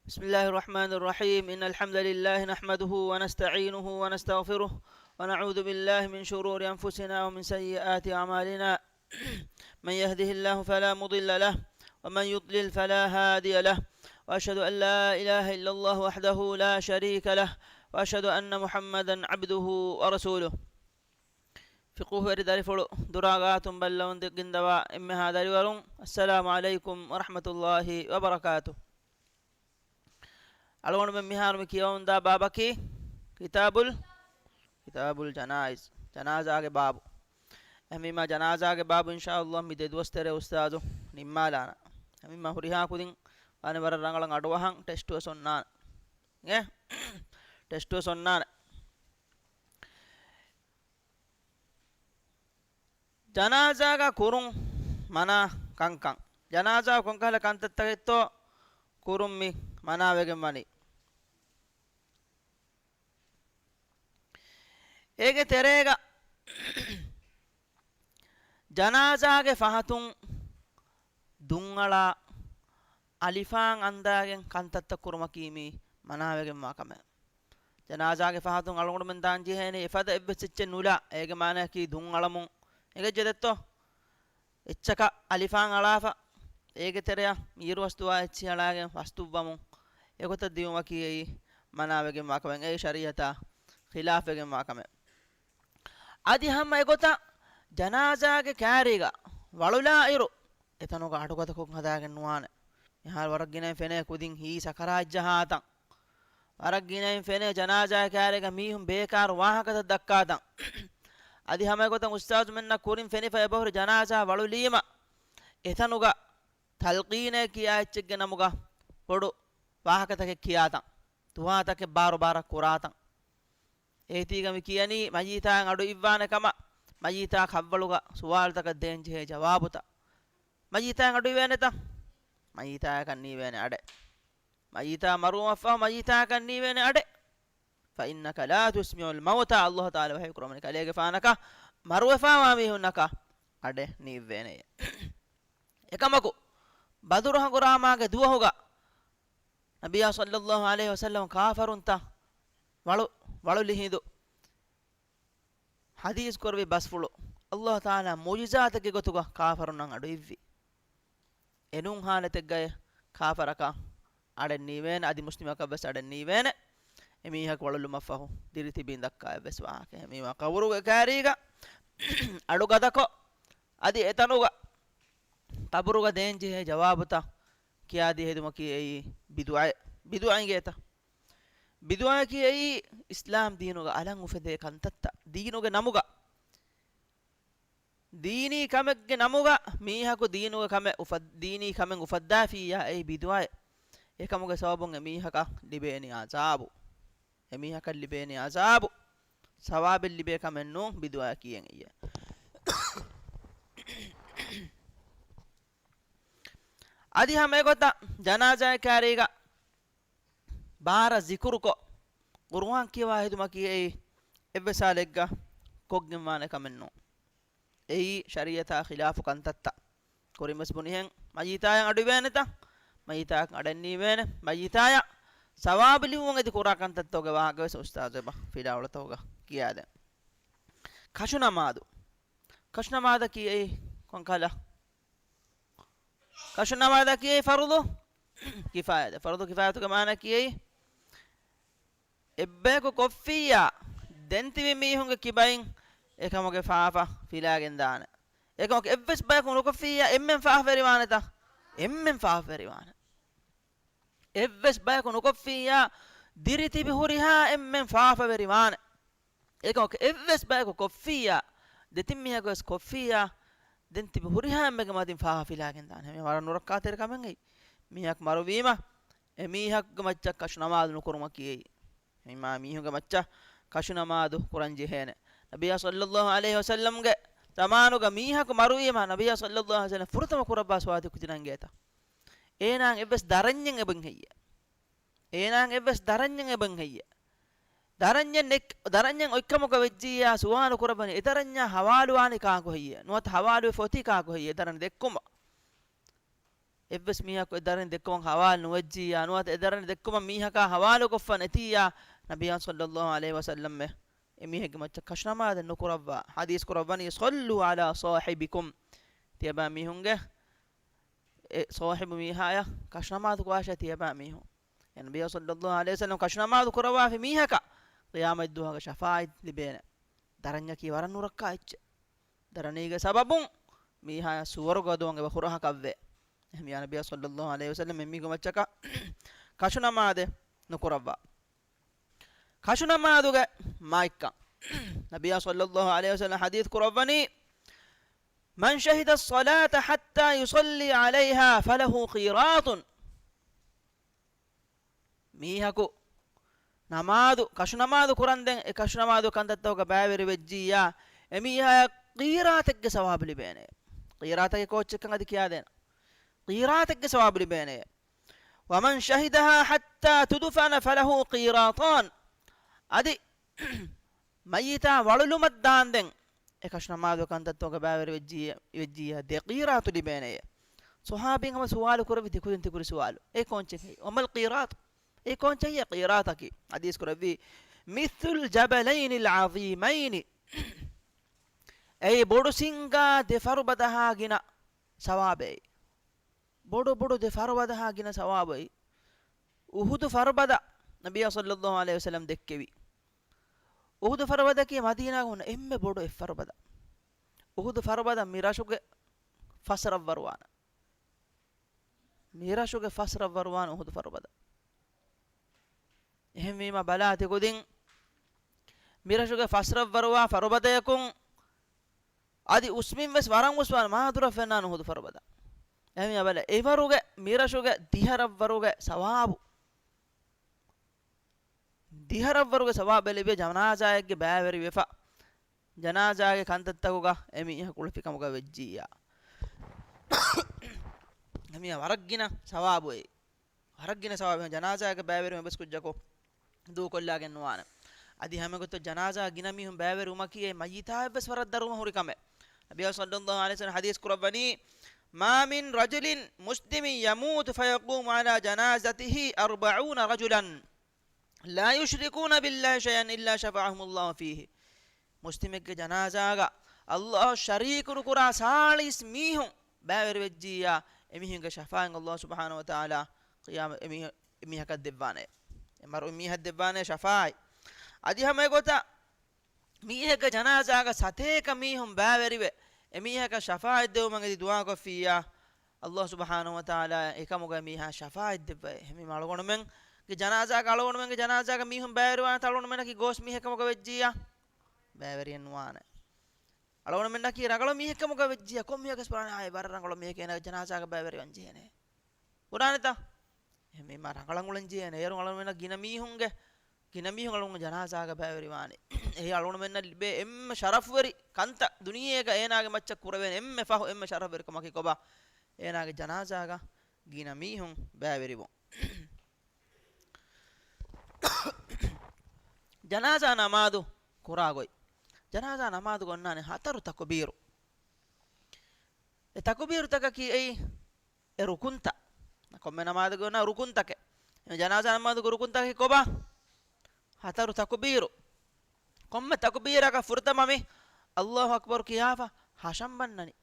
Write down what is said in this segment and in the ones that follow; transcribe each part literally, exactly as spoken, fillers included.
بسم الله الرحمن الرحيم. إن الحمد لله نحمده ونستعينه ونستغفره، ونعوذ بالله من شرور أنفسنا ومن سيئات أعمالنا. من يهده الله فلا مضل له، ومن يضلل فلا هادي له، وأشهد أن لا إله إلا الله وحده لا شريك له، وأشهد أن محمدا عبده ورسوله. ފިޤުހުވެރި ދަރިފުޅު ދުރާ ގާތުން ބައްލަވަން ދެ-، ގެންދަވާ އެންމެހާ ދަރިވަރުން، އައްސަލާމު ޢަލައިކުމް ވަރަޙްމަތުﷲި ވަބަރަކާތު. އަޅުގަނޑުމެން މިހާރު މި ކިޔަވަމުންދާ ބާބަކީ ކިތާބުލް، ކިތާބުލް ޖަނާއިޒް، ޖަނާޒާގެ ބާބު. އެހެންވީމާ، ޖަނާޒާގެ ބާބު އިންޝާﷲ މި ދެ ދުވަސް ތެރޭ އުސްތާޛު ނިންމާލާނަން. އެހެންވީމާ، ހުރިހާ ކުދިން ވާނެ ވަރަށް ރަނގަޅަށް އަޑުއަހަން، ޓެސްޓުވެސް އޮންނާނެ. އެ؟ ޓެސްޓުވެސް އޮންނާނެ. ޖަނާޒާގަ ކުރުން މަނާ ކަންކަން. ޖަނާޒާ ކޮންކަހަލަ ކަންތައްތަކެއްތޯ ކުރުން މި މަނާވެގެން ވަނީ. އޭގެ ތެރޭގަ ޖަނާޒާގެ ފަހަތުން ދުންއަޅާ އަލިފާން އަންދާގެން ކަންތައްތައް ކުރުމަކީ މީ މަނާވެގެންވާ ކަމެއް. ޖަނާޒާގެ ފަހަތުން އަޅުގަނޑުމެން ދާން ޖެހޭނީ އެފަދަ އެއްވެސް އެއްޗެއް ނުލާ، އޭގެ މާނައަކީ ދުން އަޅަމުން އެނގެއްޖެ ދެއްތޯ؟ އެއްޗަކަށް އަލިފާން އަޅާފަ، އޭގެ ތެރެއަށް މީރު ވަސްތުވާ އެއްޗިހި އަޅާގެން ވަސްތުއްވަމުން އެގޮތަށް ދިޔުމަކީ އެއީ މަނާވެގެންވާ ކަމެއް، އެއީ ޝަރީޢަތާ ޚިލާފްވެގެންވާ ކަމެއް. އަދި ހަމަ އެގޮތަށް ޖަނާޒާގެ ކާރީގަ ވަޅުލާއިރު، އެތަނުގަ އަޑުގަދަކޮށް ހަދާގެން ނުވާނެ. މިހާރު ވަރަށް ގިނައިން ފެނޭ ކުދިން ހީ ސަކަރާތް ޖަހާތަން. ވަރަށް ގިނައިން ފެނޭ ޖަނާޒާ ކާރީގަ މީހުން ބޭކާރު ވާހަކަތައް ދައްކާތަން. އަދި ހަމަ އެގޮތަށް އުސްތާޒުމެންނަށް ކުރިން ފެނިފަ އެބަހުރި ޖަނާޒާ ވަޅުލީމަ، އެތަނުގަ ތަލްޤީނޭ ކިޔާ އެއްޗެއްގެ ނަމުގަ ބޮޑު ވާހަކަތަކެއް ކިޔާތަން. ދުޢާތަކެއް ބާރުބާރަށް ކުރާތަން. އޭތީގަ މި ކިޔަނީ މައްޔިތާއަށް އަޑު އިއްވާނެ ކަމަށް، މައްޔިތާ ކަށްވަޅުގަ ސުވާލުތަކަށް ދޭންޖެހޭ ޖަވާބުތައް. މައްޔިތާއަށް އަޑު އިވޭނެތަ؟ މައްޔިތާއަކަށް ނީވޭނެ އަޑެއް. މައްޔިތާ މަރުވުމަށްފަހު މައްޔިތާއަކަށް ނީވޭނެ އަޑެއް. فإنك لا تسمع الموتى، ﷲ ތަޢާލާ ވަޙީ ކުރައްވަނީ ކަލޭގެފާނަކަށް މަރުވެފާވާ މީހުންނަކަށް އަޑެއް ނީއްވޭނެޔޭ. އެކަމަކު، ބަދުރު ހަނގުރާމާގެ ދުވަހުގަ ނަބިއްޔާ ޞައްލައްލާހު ޢަލައިހި ވަސައްލަމަ ކާފަރުންތައް ވަޅު، ވަޅުލި ހިނދު ޙަދީޘް ކުރެއްވި ބަސްފުޅު، ﷲ ތަޢާލާ މުޢުޖިޒާތެއްގެ ގޮތުގަ ކާފަރުންނަށް އަޑު އިއްވި. އެނޫން ޙާލަތެއްގައި ކާފަރަކަށް އަޑެއް ނީވޭނެ، އަދި މުސްލިމަކަށް ވެސް އަޑެއް ނީވޭނެ. އެ މީހަކު ވަޅުލުމަށްފަހު ދިރިތިބީން ދައްކާ އެއްވެސް ވާހަކައެއް މީ ވާ ޤަބުރުގެ ކާރީގަ އަޑުގަދަކޮށް، އަދި އެތަނުގަ ޤަބުރުގަ ދޭންޖެހޭ ޖަވާބުތައް ކިޔާދީ ހެދުމަކީ އެއީ ބިދުޢައެއް. ބިދުޢަ އިނގޭތަ؟ ބިދުޢައަކީ އެއީ އިސްލާމް ދީނުގަ އަލަށް އުފެދޭ ކަންތައްތައް. ދީނުގެ ނަމުގަ، ދީނީ ކަމެއްގެ ނަމުގަ މީހަކު ދީނުގެ ކަމެއް އުފަ-، ދީނީ ކަމެއް އުފައްދާފިއްޔާ އެއީ ބިދުޢައެއް. އެކަމުގެ ސަބަބުން އެމީހަކަށް ލިބޭނީ ޢަޒާބު. އެމީހަކަށް ލިބޭނީ ޢަޒާބު. ސަވާބެއް ލިބޭ ކަމެއް ނޫން ބިދުޢައަކީ އެއް އިއްޔެ. އަދި ހަމަ އެގޮތަށް ޖަނާޒާ ކާރީގަ ބާރަށް ޒިކުރުކޮށް، ޤުރުއާން ކިޔަވާ ހެދުމަކީ އެއީ އެއްވެސް ޙާލެއްގަ ކޮށްގެންވާނެ ކަމެއް ނޫން. އެއީ ޝަރީޢަތާ ޚިލާފު ކަންތައްތައް. ކުރިންވެސް ބުނިހެން މައްޔިތާޔަށް އަޑު އިވޭނެތަ؟ މައްޔިތާޔަކަށް އަޑެއް ނީވޭނެ. މައްޔިތާޔަށް ސަވާބު ލިބުމުން އެދި ކުރާ ކަންތައްތަކުގެ ވާހަކަ ވެސް އުސްތާޛު އެބަ ފިލާވަޅުތަކުގަ ކިޔާދެން. ކަށު ނަމާދު. ކަށު ނަމާދަކީ އެއީ ކޮންކަހަލަ؟ ކަށު ނަމާދަކީ އެއީ ފަރުޟު ކިފާޔަތެއް. ފަރުޟު ކިފާޔަތުގެ މާނައަކީ އެއީ، އެއްބަޔަކު ކޮށްފިއްޔާ، ދެން ތިބި މީހުންގެ ކިބައިން އެކަމުގެ ފާފަ ފިލާގެން ދާނެ. އެކަމަކު އެއްވެސް ބަޔަކު ނުކޮށްފިއްޔާ، އެންމެން ފާފަވެރިވާނެތަ؟ އެންމެން ފާފަވެރިވާނެ. އެއްވެސް ބަޔަކު ނުކޮށްފިއްޔާ، ދިރިތިބި ހުރިހާ އެންމެން ފާފަވެރިވާނެ. އެކަމަކު އެއްވެސް ބަޔަކު ކޮށްފިއްޔާ، ދެތިން މީހަކު ވެސް ކޮށްފިއްޔާ، ދެން ތިބި ހުރިހާ އެންމެގެ މަތިން ފާފަ ފިލާގެން ދާނެ. މީ ވަރަށް ނުރައްކާތެރި ކަމެއް އެއީ. މީހަކު މަރުވީމަ، އެ މީހަކުގެ މައްޗަށް ކަށު ނަމާދު ނުކުރުމަކީ އެއީ. އެމާ މީހުންގެ މައްޗަށް ކަށު ނަމާދު ކުރަން ޖެހޭނެ. ނަބިއްޔާ ޞައްލައްލާހު ޢަލައިހި ވަސައްލަމްގެ ޒަމާނުގަ މީހަކު މަރުވީމަ، ނަބިއްޔާ ޞައްލައްލާހު ޢަލައިހި ވަސައްލަމް ފުރަތަމަ ކުރައްވާ ސުވާލު ކުދިނަންގޭތަ؟ އޭނާއަށް އެއްވެސް ދަރަންޏެއް އެބަ ހެއްޔެ؟ އޭނާއަށް އެއްވެސް ދަރަންޏެއް އެބަ ހެއްޔެ؟ ދަރަންޏެއް ނެއް-، ދަރަންޏެއް އޮތްކަމަކަށް ވެއްޖިއްޔާ ސުވާލު ކުރައްވަނީ އެ ދަރަންޏާ ހަވާލުވާނީ ކާކު ހެއްޔެ؟ ނުވަތަ ހަވާލުވެފަ އޮތީ ކާކު ހެއްޔެ؟ ދަރަން ދެއްކުމަށް. އެއްވެސް މީހަކު އެ ދަރަނި ދެއްކުމަށް ހަވާލު ނުވެއްޖިއްޔާ، ނުވަތަ އެ ދަރަނި ދެއްކުމަށް މީހަކާ ހަވާލުކޮށްފަ ނެތިއްޔާ، ނަބިއްޔާ ޞައްލައްލާހު ޢަލައިހި ވަސައްލަމް އެ އެ މީހެއްގެ މައްޗަށް ކަށުނަމާދެއް ނުކުރައްވާ. ޙަދީޘް ކުރައްވަނީ، "صلوا على صاحبكم." ތިޔަބައިމީހުންގެ އެ ޞާޙިބު މީހާޔަށް ކަށުނަމާދު ކުރާށޭ ތިޔަބައިމީހުން. އެ ނަބިއްޔާ ޞައްލައްލާހު ޢަލައިހި ވަސައްލަމް ކަށުނަމާދު ކުރައްވާފި މީހަކަށް ޤިޔާމަތްދުވަހުގެ ޝަފާޢަތް ލިބޭނެ. ދަރަންޏަކީ ވަރަށް ނުރައްކާ އެއްޗެއް. ދަރަނީގެ ސަބަބުން މީހާޔަށް ސުވަރުގެ އުދުމަށް އެބަ ހުރަހަކަށްވޭ. އެހެންވިޔާ ނަބިއްޔާ ޞައްލައްލާހު ޢަލައިހި ވަސައްލަމް އެމީހުންގެ މައްޗަކަށް ކަށުނަމާދެއް ނުކުރައްވާ. ކަށުނަމާދުގެ މާތްކަން. ނަބިއްޔާ ޞައްލައްލާހު ޢަލައިހި ވަސައްލަމް ޙަދީޘް ކުރައްވަނީ، "من شهد الصلاة حتى يصلي عليها فله قيراط." މީހަކު ނަމާދު، ކަށުނަމާދު ކުރަންދެން އެ ކަށުނަމާދު ކަންތައްތަކުގަ ބައިވެރިވެއްޖިއްޔާ، އެމީހާޔަށް ޤީރާތެއްގެ ސަވާބު ލިބޭނެ. ޤީރާތަކީ ކޯއްޗެއްކަން އަދި ކިޔާދޭނަ. ޤީރާތެއްގެ ސަވާބު ލިބޭނެ. "ومن شهدها حتى تدفن فله قيراطان." އަދި މައްޔިތާ ވަޅުލުމަށް ދާންދެން އެކަށު ނަމާދު ކަންތައްތަކުގަ ބައިވެރި ވެއްޖިއްޔާ، ވެއްޖިއްޔާ ދެ ޤީރާތު ލިބޭނެޔޭ. ޞަޙާބީން ހަމަ ސުވާލު ކުރެއްވި ތިކުދިން ތިކުރި ސުވާލު. އެ ކޯންޗެއް ހެއްޔޭ؟ ވަމަލް ޤީރާތު؟ އެ ކޯންޗެއް ހެއްޔޭ ޤީރާތަކީ؟ ޙަދީޘް ކުރެއްވީ، "މިޘްލުލް ޖަބަލައިނިލް ޢަޒީމައިނި." އެއީ ބޮޑު ސިންގާ ދެ ފަރުބަދަހާ ގިނަ ސަވާބެއް. ބޮޑު ބޮޑު ދެ ފަރުބަދަހާ ގިނަ ސަވާބެއް. އުޙުދު ފަރުބަދަ ނަބިއްޔާ ޞައްލައްލާހު ޢަލައިހި ވަސައްލަމް ދެއްކެވި. އުޙުދު ފަރުބަދައަކީ މަދީނާގަ ހުންނަ އެންމެ ބޮޑު އެއްފަރުބަދަ. އުޙުދު ފަރުބަދަ މި ރަށުގެ ފަސް ރަށްވަރުވާނެ. މި ރަށުގެ ފަސް ރަށްވަރުވާނެ އުޙުދު ފަރުބަދަ. އެހެންވީމަ ބަލާ ތިކުދިން މި ރަށުގެ ފަސް ރަށްވަރުވާ ފަރުބަދަޔަކުން އަދި އުސްމިން ވެސް ވަރަށް އުސްވާނެ މާ ދުރަށް ފެންނާނެ އުޙުދު ފަރުބަދަ. އެހެންވީމަ ބަލަ، އެވަރުގެ މި ރަށުގެ ދިހަ ރަށްވަރުގެ ސަވާބު. ދިހަ ރަށްވަރުގެ ސަވާބެއް ލިބޭ ޖަނާޒާއެއްގެ ބައިވެރިވެފަ، ޖަނާޒާގެ ކަންތައްތަކުގަ އެމީހަކު ކުޅެފިކަމުގަ ވެއްޖިއްޔާ. އެމީހާ ވަރަށް ގިނަ ސަވާބު އެއް. ވަރަށް ގިނަ ސަވާބު ޖަނާޒާގެ ބައިވެރިވުން އެއްވެސް ކުއްޖަކު ދޫކޮށްލާގެން ނުވާނެ. އަދި ހަމަގޮތަށް ޖަނާޒާ ގިނަ މީހުން ބައިވެރިވުމަކީ އެ މައްޔިތާ އެއްވެސް ވަރަށް ދަރުމަ ހުރި ކަމެއް. ނަބިއްޔާ ޞައްލައްލާހު ޢަލައިހި ވަސައްލަމް ޙަދީޘް ކުރައްވަނީ، "ما من رجل مسلم يموت فيقوم على جنازته أربعون رجلا لا يشركون بالله شيئا إلا شفعهم الله فيه." މުސްލިމެއްގެ ޖަނާޒާގަ ﷲ ޝަރީކު ނުކުރާ ސާޅީސް މީހުން ބައިވެރިވެއްޖިއްޔާ، އެމީހުންގެ ޝަފާޢަތް ﷲ ސުބްޙާނަހޫ ވަތަޢާލާ ޤިޔާމަ އެމީހަކަށް ދެއްވާނެ. އެ މަރު މީހަށް ދެއްވާނެ ޝަފާޢަތް. އަދި ހަމަ އެގޮތަށް މީހެއްގެ ޖަނާޒާގަ ސަތޭކަ މީހުން ބައިވެރިވެ، އެމީހަކަށް ޝަފާޢަތް ދެވުމަށް އެދި ދުޢާކޮށްފިއްޔާ، ﷲ ސުބްޙާނަހޫ ވަތަޢާލާ އެކަމުގަ މީހާ ޝަފާޢަތް ދެއްވައޭ. އެހެންވީމަ އަޅުގަނޑުމެންގެ ޖަނާޒާގަ އަޅުގަނޑުމެންގެ ޖަނާޒާގަ މީހުން ބައިވެރިވާނެތަ؟ އަޅުގަނޑުމެންނަކީ ގޯސް މީހެއް ކަމުގަ ވެއްޖިއްޔާ، ބައިވެރިއެއް ނުވާނެ. އަޅުގަނޑުމެންނަކީ ރަނގަޅު މީހެއް ކަމުގަ ވެއްޖިއްޔާ، ކޮން މީހަކަސް ބުނާނެ އާއި ވަރަށް ރަނގަޅު މީހެއް އޭނާގެ ޖަނާޒާގަ ބައިވެރިވާން ޖެހޭނެ. ބުނާނެތަ؟ އެހެންވީމަ ރަނގަޅަށް އުޅެން ޖެހޭނެ. އޭރު އަޅުގަނޑުމެންނަށް ގިނަ މީހުންގެ، ގިނަ މީހުން އަޅުގަނޑު ޖަނާޒާގަ ބައިވެރިވާނެ. އެހި އަޅުގަނޑުމެންނަށް ލިބޭ އެންމެ ޝަރަފުވެރި ކަންތައް ދުނިޔޭގަ އޭނާގެ މައްޗަށް ކުރެވޭނެ އެންމެ ފަހު އެންމެ ޝަރަފުވެރި ކަމަކީ ކޮބާ؟ އޭނާގެ ޖަނާޒާގަ ގިނަ މީހުން ބައިވެރިވުން. ޖަނާޒާ ނަމާދު ކުރާ ގޮތް. ޖަނާޒާ ނަމާދުގަ އޮންނާނެ ހަތަރު ތަކުބީރު. އެ ތަކުބީރުތަކަކީ އެއީ އެ ރުކުންތައް. ކޮންމެ ނަމާދެއްގަ އޮންނާ ރުކުންތަކެއް. އެ ޖަނާޒާ ނަމާދުގެ ރުކުންތަކަކީ ކޮބާ؟ ހަތަރު ތަކުބީރު. ކޮންމެ ތަކުބީރަކަށް ފުރަތަމަ މި ﷲ އަކްބަރު ކިޔާފަ ހަށަން ބަންނަނީ.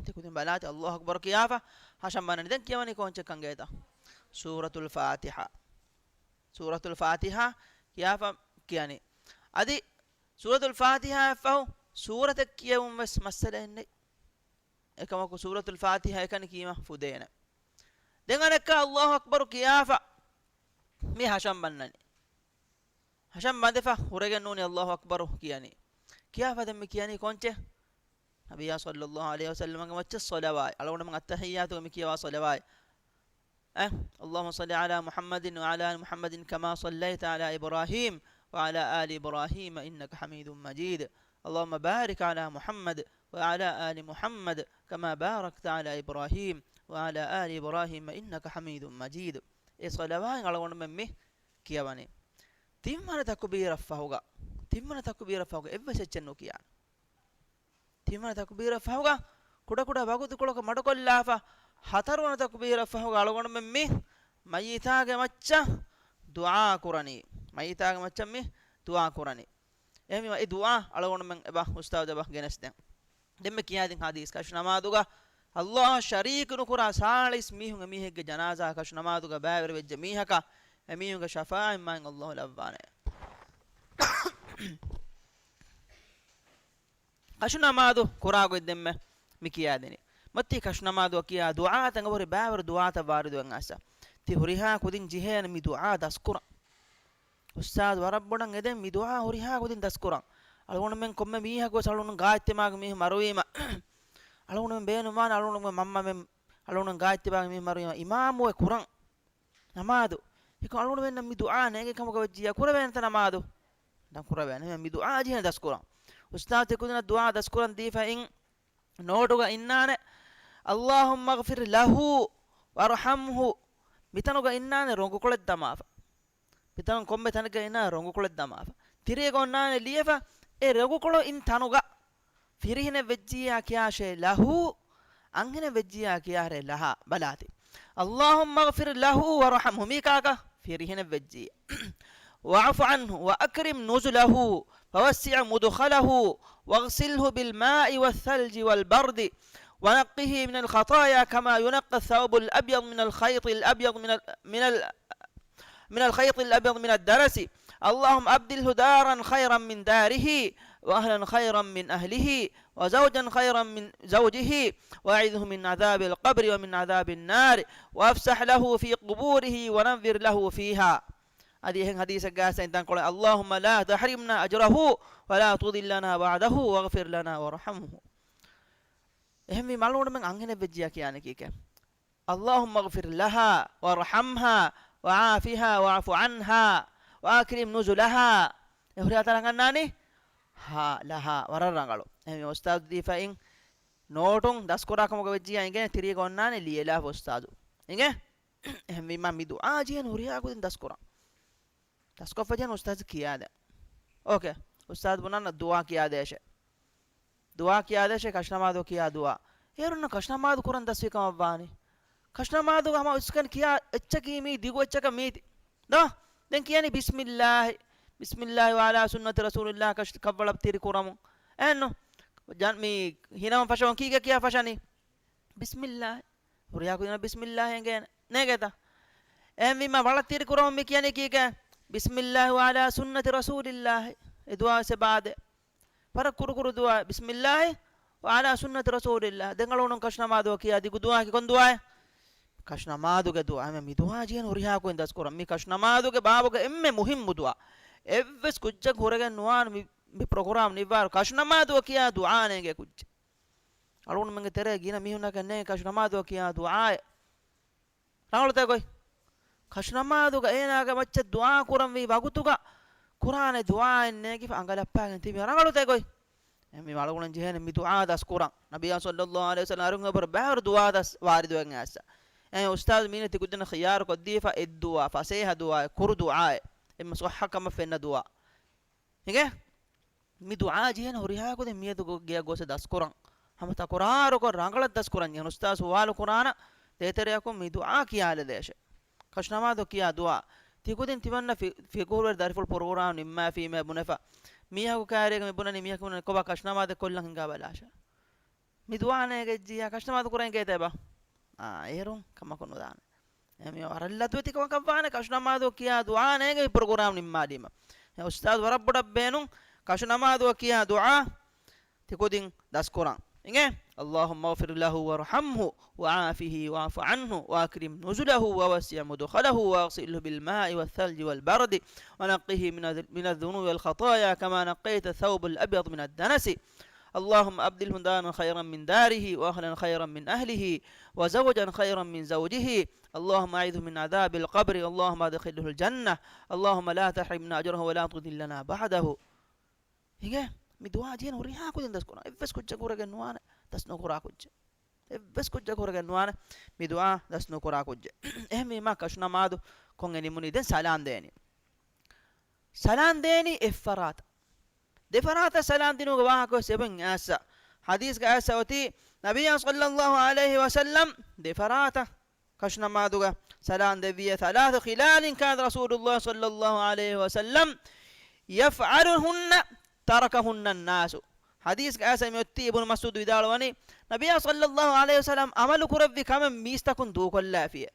ތިކުދިން ބަލާތި، ﷲ އަކްބަރު ކިޔާފަ ހަށަން ބަންނަނީ. ދެން ކިޔަވަނީ ކޯންޗެއްކަން ގޭތަ؟ ސޫރަތުލް ފާތިޙާ. ސޫރަތުލް ފާތިޙާ ކިޔާފަ ކިޔަނީ. އަދި ސޫރަތުލް ފާތިޙާއަށްފަހު ސޫރަތެއް ކިޔެވުން ވެސް މައްސަލައެއް ނެތް. އެކަމަކު ސޫރަތުލް ފާތިޙާ އެކަނި ކީމަ ފުދޭނެ. ދެން އަނެއްކާ ﷲ އަކްބަރު ކިޔާފަ މި ހަށަން ބަންނަނީ. ހަށަން ބަނދެފަ ހުރެގެން ނޫނީ ﷲ އަކްބަރު ކިޔަނީ. ކިޔާފަ ދެން މި ކިޔަނީ ކޮންޗެއް؟ ނަބިއްޔާ ޞައްލައްލާހު ޢަލައިހި ވަސައްލަމަގެ މައްޗަށް ޞަލަވާތް. އަޅުގަނޑުމެން އައްތަޙިއްޔާތުގަ މި ކިޔަވާ ޞަލަވާތް. އެ، اللهم صل على محمد وعلى آل محمد كما صليت على إبراهيم وعلى آل إبراهيم إنك حميد مجيد. اللهم بارك على محمد وعلى آل محمد كما باركت على إبراهيم وعلى آل إبراهيم إنك حميد مجيد. އެ ޞަލަވާތް އަޅުގަނޑުމެން މި ކިޔަވަނީ. ތިންވަނަ ތަކުބީރަށްފަހުގަ، ތިންވަނަ ތަކުބީރަށްފަހުގަ އެއްވެސް އެއްޗެއް ނުކިޔާނެ. ތިންވަނަ ތަކުބީރަށްފަހުގަ ކުޑަކުޑަ ވަގުތުކޮޅަކު މަޑުކޮށްލާފަ، ހަތަރުވަނަ ތަކުބީރަށް ފަހުގަ އަޅުގަނޑުމެން މި މައްޔިތާގެ މައްޗަށް ދުޢާ ކުރަނީ. މައްޔިތާގެ މައްޗަށް މި ދުޢާ ކުރަނީ. އެހެންވީމަ އެ ދުޢާ އަޅުގަނޑުމެން އެބަ އުސްތާޛު އެބަ ގެނެސްދެން. ދެންމެ ކިޔާދިން ޙަދީޘް ކަށު ނަމާދުގަ ﷲ އަށް ޝަރީކު ނުކުރާ ސާޅީސް މީހުން އެމީހެއްގެ ޖަނާޒާ ކަށު ނަމާދުގަ ބައިވެރިވެއްޖެ މީހަކަށް އެމީހުންގެ ޝަފާޢަތް މާތް ﷲ ލައްވާނެ. ކަށު ނަމާދު ކުރާ ގޮތް ދެންމެ މި ކިޔާދިނީ. މަތީ ކަށު ނަމާދު ކިޔާ ދުޢާ ތަނގަވަރި ބައިވަރު ދުޢާތައް ވާރިދުވެން އައިސް. ތި ހުރިހާ ކުދިން ޖެހޭނެ މި ދުޢާ ދަސްކުރަން. އުސްތާޛު ވަރަށް ބޮޑަށް އެދެން މި ދުޢާ ހުރިހާ ކުދިން ދަސްކުރަން. އަޅުގަނޑުމެން ކޮންމެ މީހަކު ވެސް އަޅުގަނޑު ގާތްތިމާގެ މީހުން މަރުވީމަ، އަޅުގަނޑުމެން ބޭނުންވާނެ އަޅުގަނޑުމެން މަންމަމެން އަޅުގަނޑު ގާތްތިމާގެ މީހުން މަރުވީމަ އިމާމުވެ ކުރަން ނަމާދު. އެކަމް އަޅުގަނޑުމެންނަށް މި ދުޢާ ނޭނގެ ކަމުގަ ވެއްޖިއްޔާ ކުރެވޭނެތަ ނަމާދު؟ ދަން ކުރެވޭނެ. މި ދުޢާ ޖެހޭނެ ދަސްކުރަން. އުސްތާޛު ތިކުދިންނަށް ދުޢާ ދަސްކުރަން ދީފައިން ނޯޓުގަ އިންނާނެ، اللهم اغفر له وارحمه. މިތަނުގަ އިންނާނެ ރޮނގުކޮޅެއް ދަމާފަ. މިތަނުން ކޮންމެ ތަނެއްގަ އިންނާ ރޮނގުކޮޅެއް ދަމާފަ. ތިރީގަ އޮންނާނެ ލިޔެފަ، އެ ރޮނގުކޮޅު އިން ތަނުގަ ފިރިހެނެއް ވެއްޖިއްޔާ ކިޔާށޭ ލަހޫ، އަންހެނެއް ވެއްޖިއްޔާ ކިޔާށޭ ލަހާ. ބަލާތި. اللهم اغفر له وارحمه. މީ ކާކަށް؟ ފިރިހެނެއް ވެއްޖިއްޔާ. واعف عنه وأكرم نزله ووسع مدخله واغسله بالماء والثلج والبرد ونقه من الخطايا كما ينقى الثوب الأبيض من الخيط الأبيض من ال-، من ال-، من الخيط الأبيض من الدنس. اللهم أبدله دارا خيرا من داره وأهلا خيرا من أهله وزوجا خيرا من زوجه وأعذه من عذاب القبر ومن عذاب النار وافسح له في قبوره ونور له فيها. އަދި އެހެން ޙަދީޘެއްގަ އައިސް އިން ތަންކޮޅެއް، اللهم لا تحرمنا أجره ولا تضلنا بعده واغفر لنا وارحمه. އެހެންވީމަ އަޅުގަނޑުމެން އަންހެނެއް ވެއްޖިއްޔާ ކިޔާނީ ކީކޭ؟ اللهم اغفر لها وارحمها وعافها واعف عنها وأكرم نزلها. އެ ހުރިހާ ތަނަށް އަންނާނީ؟ ހާ، ލަހާ، ވަރަށް ރަނގަޅު. އެހެންވީމަ އުސްތާޛު ދީފައިން ނޯޓުން ދަސްކުރާ ކަމުގަ ވެއްޖިއްޔާ އިނގޭނެ ތިރީގަ އޮންނާނެ ލިޔެލާފަ އުސްތާޛު. އިނގޭ؟ އެހެންވީމަ މި ދުޢާ ޖެހޭނެ ހުރިހާ ކުދިން ދަސްކުރަން. ދަސްކޮށްފަ ޖެހޭނެ އުސްތާޛު ކިޔާދޭ. އޯކޭ. އުސްތާޛު ބުނަން ދުޢާ ކިޔާދޭށޭ. ދުޢާ ކިޔާދޭށޭ ކަށު ނަމާދު ކިޔާ ދުޢާ. އޭރުންނަށް ކަށު ނަމާދު ކުރަން ދަސްވީ ކަމަށްވާނީ. ކަށު ނަމާދުގަ ހަމަ އުސްކަން ކިޔާ އެއްޗަކީ މީ ދިގު އެއްޗަކަށް މީތި. ދޯ؟ ދެން ކިޔަނީ ބިސްމިއްލާހި. ބިސްމިއްލާހި ވަޢަލާ ސުންނަތި ރަސޫލިއްލާހި ކަށް ކަށްވަޅަށް ތިރި ކުރަމުން. އެއްނު؟ ޖަން-، މީ ހިނަވަން ފަށަވަން ކީކޭ ކިޔާ ފަށަނީ؟ ބިސްމިއްލާހި. ހުރިހާ ކުދިންނަށް ބިސްމިއްލާހި އެނގޭނެ. ނޭނގޭތަ؟ އެހެންވީމަ ވަޅަށް ތިރި ކުރަމުން މި ކިޔަނީ ކީކޭ؟ ބިސްމިއްލާހި ވަޢަލާ ސުންނަތި ރަސޫލިއްލާހި. އެ ދުޢާ ވެސް އެބަ އާދޭ. ވަރަށް ކުރުކުރު ދުޢާ، ބިސްމިއްލާހި ވަޢަލާ ސުންނަތި ރަސޫލިއްލާހި. ދެން އަޅުގަނޑު ކަށު ނަމާދު ކިޔާ ދިގު ދުޢާއަކީ ކޮން ދުޢާއެއް؟ ކަށު ނަމާދުގެ ދުޢާ. މި ދުޢާ ޖެހޭނެ ހުރިހާ ކުދިން ދަސްކުރަން. މި ކަށު ނަމާދުގެ ބާބުގެ އެންމެ މުހިއްމު ދުޢާ. އެއްވެސް ކުއްޖަކު ހުރެގެން ނުވާނެ މި، މި ޕްރޮގްރާމް ނިއްވާއިރު ކަށު ނަމާދު ކިޔާ ދުޢާ ނޭނގޭ ކުއްޖެއް. އަޅުގަނޑުމެންގެ ތެރޭ ގިނަ މީހުންނަކަށް ނޭނގެ ކަށު ނަމާދު ކިޔާ ދުޢާއެއް. ރަނގަޅުތަ ގޮތް؟ ކަށު ނަމާދުގަ އޭނާގެ މައްޗަށް ދުޢާ ކުރަންވީ ވަގުތުގަ ކުރާނެ ދުޢާއެއް ނޭނގިފަ އަނގަލައްޕާގެން ތިބި. ރަނގަޅުތަ ގޮތް؟ އެހެންވީމަ އަޅުގަނޑު ޖެހޭނެ މި ދުޢާ ދަސްކުރަން. ނަބިއްޔާ ޞައްލައްލާހު ޢަލައިހި ވަސައްލަމަ އަރުން އެބަހުރި ބައިވަރު ދުޢާ ދަސް ވާރިދުވެގެން އައިސް. އެ އުސްތާޛު މީނަ ތި ކުދިންނަށް ޚިޔާރު ކޮށްދީފަ އެއްދުޢާ، ފަސޭހަ ދުޢާއެއް، ކުރު ދުޢާއެއް، އެންމެ ޞައްޙަ ކަމަށް ފެންނަ ދުޢާ. އިނގޭ؟ މި ދުޢާ ޖެހޭނެ ހުރިހާ ކުދިން މިއަދު ގޮ-، ގެޔަށް ގޮސް ދަސްކުރަން. ހަމަ ތަކުރާރުކޮށް ރަނގަޅަށް ދަސްކުރަން ޖެހޭނެ. އުސްތާޛު ސުވާލު ކުރާނަ ދޭތެރެއަކުން މި ދުޢާ ކިޔާލަދޭށޭ. ކަށު ނަމާދު ކިޔާ ދުޢާ. ތި ކުދިން ތިމަންނަ ފި-، ފިޤުހުވެރި ދަރިފުޅު ޕްރޮގްރާމް ނިންމާފީމޭ ބުނެފަ. މީހަކު ކާރިއަކަށް މި ބުނަނީ މީހަކު ބުނަނީ ކޮބާ ކަށު ނަމާދެއް ކޮށްލަން ހިނގާ ބަލާށޭ. މި ދުޢާ ނޭނގެއްޖިއްޔާ ކަށު ނަމާދު ކުރަން އިނގޭތަ އެބަ؟ އާ، އޭރުން ކަމަކު ނުދާނެ. އެ މި ވަރަށް ލަދުވެތި ކަމަކަށްވާނެ ކަށު ނަމާދު ކިޔާ ދުޢާ ނޭނގެ މި ޕްރޮގްރާމް ނިންމާލީމަ. އެ އުސްތާޛު ވަރަށް ބޮޑަށް ބޭނުން ކަށު ނަމާދު ކިޔާ ދުޢާ. ތި ކުދިން ދަސްކުރަން. އިނގޭ؟ اللهم اغفر له وارحمه وعافه واعف عنه وأكرم نزله ووسع مدخله واغسله بالماء والثلج والبرد ونقه من الذ-، من الذنوب والخطايا كما نقيت الثوب الأبيض من الدنس. اللهم أبدله دارا خيرا من داره وأهلا خيرا من أهله وزوجا خيرا من زوجه. اللهم أعذه من عذاب القبر. اللهم أدخله الجنة. اللهم لا تحرمنا أجره ولا تضلنا بعده. އިނގޭ؟ މި ދުޢާ ޖެހޭނެ ހުރިހާ ކުދިން ދަސްކުރަން. އެއްވެސް ކުއްޖަކު ހުރެގެން ނުވާނެ ދަސް ނުކުރާ ކުއްޖެއް. އެއްވެސް ކުއްޖަކު ހުރެގެން ނުވާނެ މި ދުޢާ ދަސް ނުކުރާ ކުއްޖެއް. އެހެންވީމަ ކަށު ނަމާދު ކޮށް އެ ނިމުނީ. ދެން ސަލާން ދޭނީ. ސަލާން ދޭނީ އެއްފަރާތަށް. ދެފަރާތަށް ސަލާން ދިނުމުގެ ވާހަކަ ވެސް އެބައިން އައިސް. ޙަދީޘްގަ އައިސް އޮތީ، ނަބިއްޔާ ޞައްލައްލާހު ޢަލައިހި ވަސައްލަމް ދެފަރާތަށް ކަށުނަމާދުގަ ސަލާން ދެއްވިއޭ. ثلاث خلال كان رسول الله صلى الله عليه وسلم يفعلهن تركهن الناس. ޙަދީޘްގައި އައިސް މިއޮތީ އިބްނު މަސްޢޫދު ވިދާޅުވަނީ، ނަބިއްޔާ ޞައްލައްލާހު ޢަލައިހި ވަސައްލަމް ޢަމަލު ކުރެއްވި ކަމެއް މީސްތަކުން ދޫކޮށްލާފިޔޭ.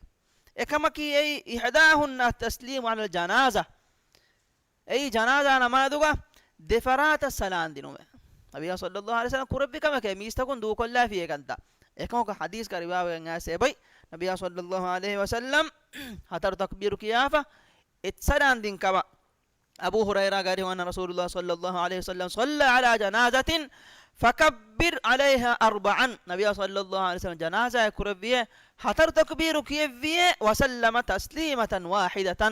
އެކަމަކީ އެއީ، إحداهن التسليم على الجنازة. އެއީ ޖަނާޒާ ނަމާދުގަ ދެފަރާތަށް ސަލާން ދިނުމެއް. ނަބިއްޔާ ޞައްލައްލާހު ޢަލައިހި ވަސައްލަމް ކުރެއްވި ކަމެކޭ، މީސްތަކުން ދޫކޮށްލާފިޔޭ ކަންތައް. އެކަމަކު ޙަދީޘްގަ ރިވާވެގެން އައިސް އެބައި، ނަބިއްޔާ ޞައްލައްލާހު ޢަލައިހި ވަސައްލަމް ހަތަރު ތަކްބީރު ކިޔާފަ އެއްސަލާން ދިން ކަމަށް. އަބޫ ހުރައިރާގެ ރިވާ، أن رسول الله صلى الله عليه وسلم صلى على جنازة فكبر عليها أربعا. ނަބިއްޔާ ޞައްލައްލާހު ޢަލައިހި ވަސައްލަމް ޖަނާޒާއެއް ކުރެއްވިއޭ، ހަތަރު ތަކްބީރު ކިޔެއްވިއޭ، وسلم تسليمة واحدة.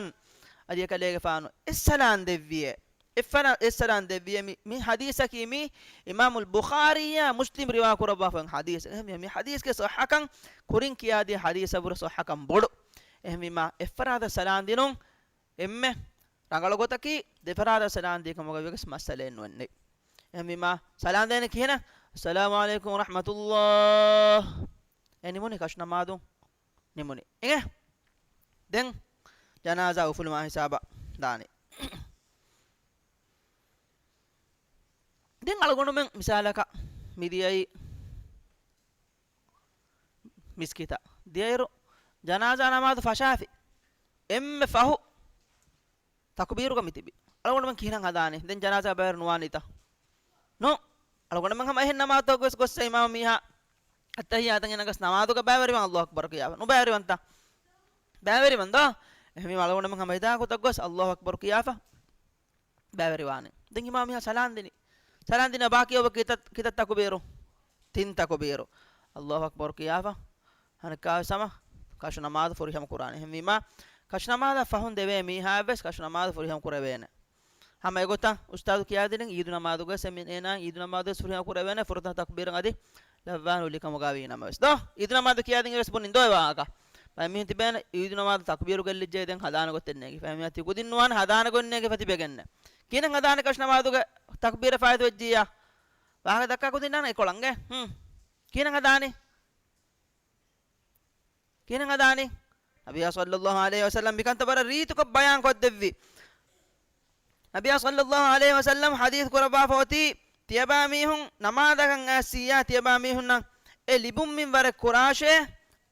އަދި އެކަލޭގެފާނު އެއްސަލާން ދެއްވިއޭ. އެއްފަރާ-، އެއްސަލާން ދެއްވިއޭ. މި، މި ޙަދީޘަކީ މީ އިމާމުލް ބުޚާރީއާ މުސްލިމް ރިވާ ކުރައްވާފަ އޮތް ޙަދީޘެއް. އެހެންވީމަ މި ޙަދީޘްގެ ޞައްޙަކަން ކުރިން ކިޔާދިޔަ ޙަދީޘަށްވުރެ ޞައްޙަކަން ބޮޑު. އެހެންވީމަ އެއްފަރާތަށް ސަލާން ދިނުން އެންމެ ރަނގަޅު ގޮތަކީ، ދެފަރާތަށް ސަލާން ދީ ކަމުގައި ވެސް މައްސަލައެއް ނުވެންނެވި. އެހެންވީމަ ސަލާން ދޭނެ ކިހިނެއް؟ السلام عليكم ورحمة الله. އެ ނިމުނީ ކަށުނަމާދު ނިމުނީ. އިނގޭ؟ ދެން ޖަނާޒާ އުފުލުމާ ހިސާބަށް ދާނީ. ދެން އަޅުގަނޑުމެން މިސާލަކަށް މިދިޔައީ މިސްކިތަށް ދިޔައިރު ޖަނާޒާ ނަމާދު ފަށާފި އެންމެ ފަހު ތަކުބީރުގަ މިތިބި. އަޅުގަނޑުމެން ކިހިނެއް ހަދާނީ؟ ދެން ޖަނާޒާ ބައިވެރި ނުވާނީތަ؟ ނޫން. އަޅުގަނޑުމެން ހަމަ އެހެން ނަމާދުތަކަށް ގޮސް، ގޮއްސަ އިމާމު މީހާ އައްތަޙިއްޔާތަށް ގެނަސް ނަމާދުގަ ބައިވެރިވާން، އައްލާހު އަކްބަރު ކިޔާފަ. ނުބައިވެރިވަންތަ؟ ބައިވެރިވަން ދޯ؟ އެހެންވީމަ އަޅުގަނޑުމެން ހަމަ ހިތާ ގޮތަށް ގޮސް އައްލާހު އަކްބަރު ކިޔާފަ ބައިވެރިވާނެ. ދެން އިމާމު މީހާ ސަލާން ދިނީ. ސަލާން ދިނީ ބާކީ އޮވެ ކިތައް، ކިތައް ތަކުބީރު؟ ތިން ތަކުބީރު. އައްލާހު އަކްބަރު ކިޔާފަ ހަނައްކާވެސް ހަމަ ކަށު ނަމާދު ފުރިހަމަ ކުރާނެ. އެހެންވީމަ ކަށު ނަމާދަށް ފަހުން ދެވޭ މީހާއަށްވެސް ކަށު ނަމާދު ފުރިހަމަ ކުރެވޭނެ. ހަމަ އެގޮތަށް އުސްތާޛު ކިޔާދިނިން އީދު ނަމާދުގަވެސް އެމީ-، އޭނާ އީދު ނަމާދުވެސް ފުރިހަމަ ކުރެވޭނެ، ފުރަތަމަ ތަކުބީރަށް އަދި ލައްވާ ނުލި ކަމުގަ ވީ ނަމަވެސް. ދޯ؟ އީދު ނަމާދު ކިޔާދިން އިރުވެސް ބުނިން ދޯ އެ ވާހަކަ. ބައެއް މީހުން ތިބޭނެ އީދު ނަމާދު ތަކުބީރު ގެއްލިއްޖެ ދެން ހަދާނެ ގޮތެއް ނޭނގި. ފަހެ މީހާ ތި ކުދިން ނުވާނެ ހަދާނެ ގޮތް ނޭނގިފަ ތިބެގެންނެ. ކިހިނެއް ހަދާނެ ކަށު ނަމާދުގެ ތަކުބީރަށް ފާއިތު ވެއްޖިއްޔާ؟ ވާހަކަ ދައްކާ ކުދިންނާނެ އެކޮޅަށް އިނގޭ. ހުން. ކިހިނެއް ހަދާނީ؟ ކިހިނެއް ހަދާނީ؟ ނަބިއްޔާ ޞައްލައްލާހު ޢަލައިހި ވަސައްލަމް މިކަންތައް ވަރަށް ރީތިކޮށް ބަޔާން ކޮށްދެއްވި. ނަބިއްޔާ ޞައްލައްލާހު ޢަލައިހި ވަސައްލަމް ޙަދީޘް ކުރައްވާފަ އޮތީ، ތިޔަބާ މީހުން ނަމާދަކަށް އައިސްއިއްޔާ ތިޔަބާ މީހުންނަށް އެ ލިބުން މިންވަރެއް ކުރާށޭ،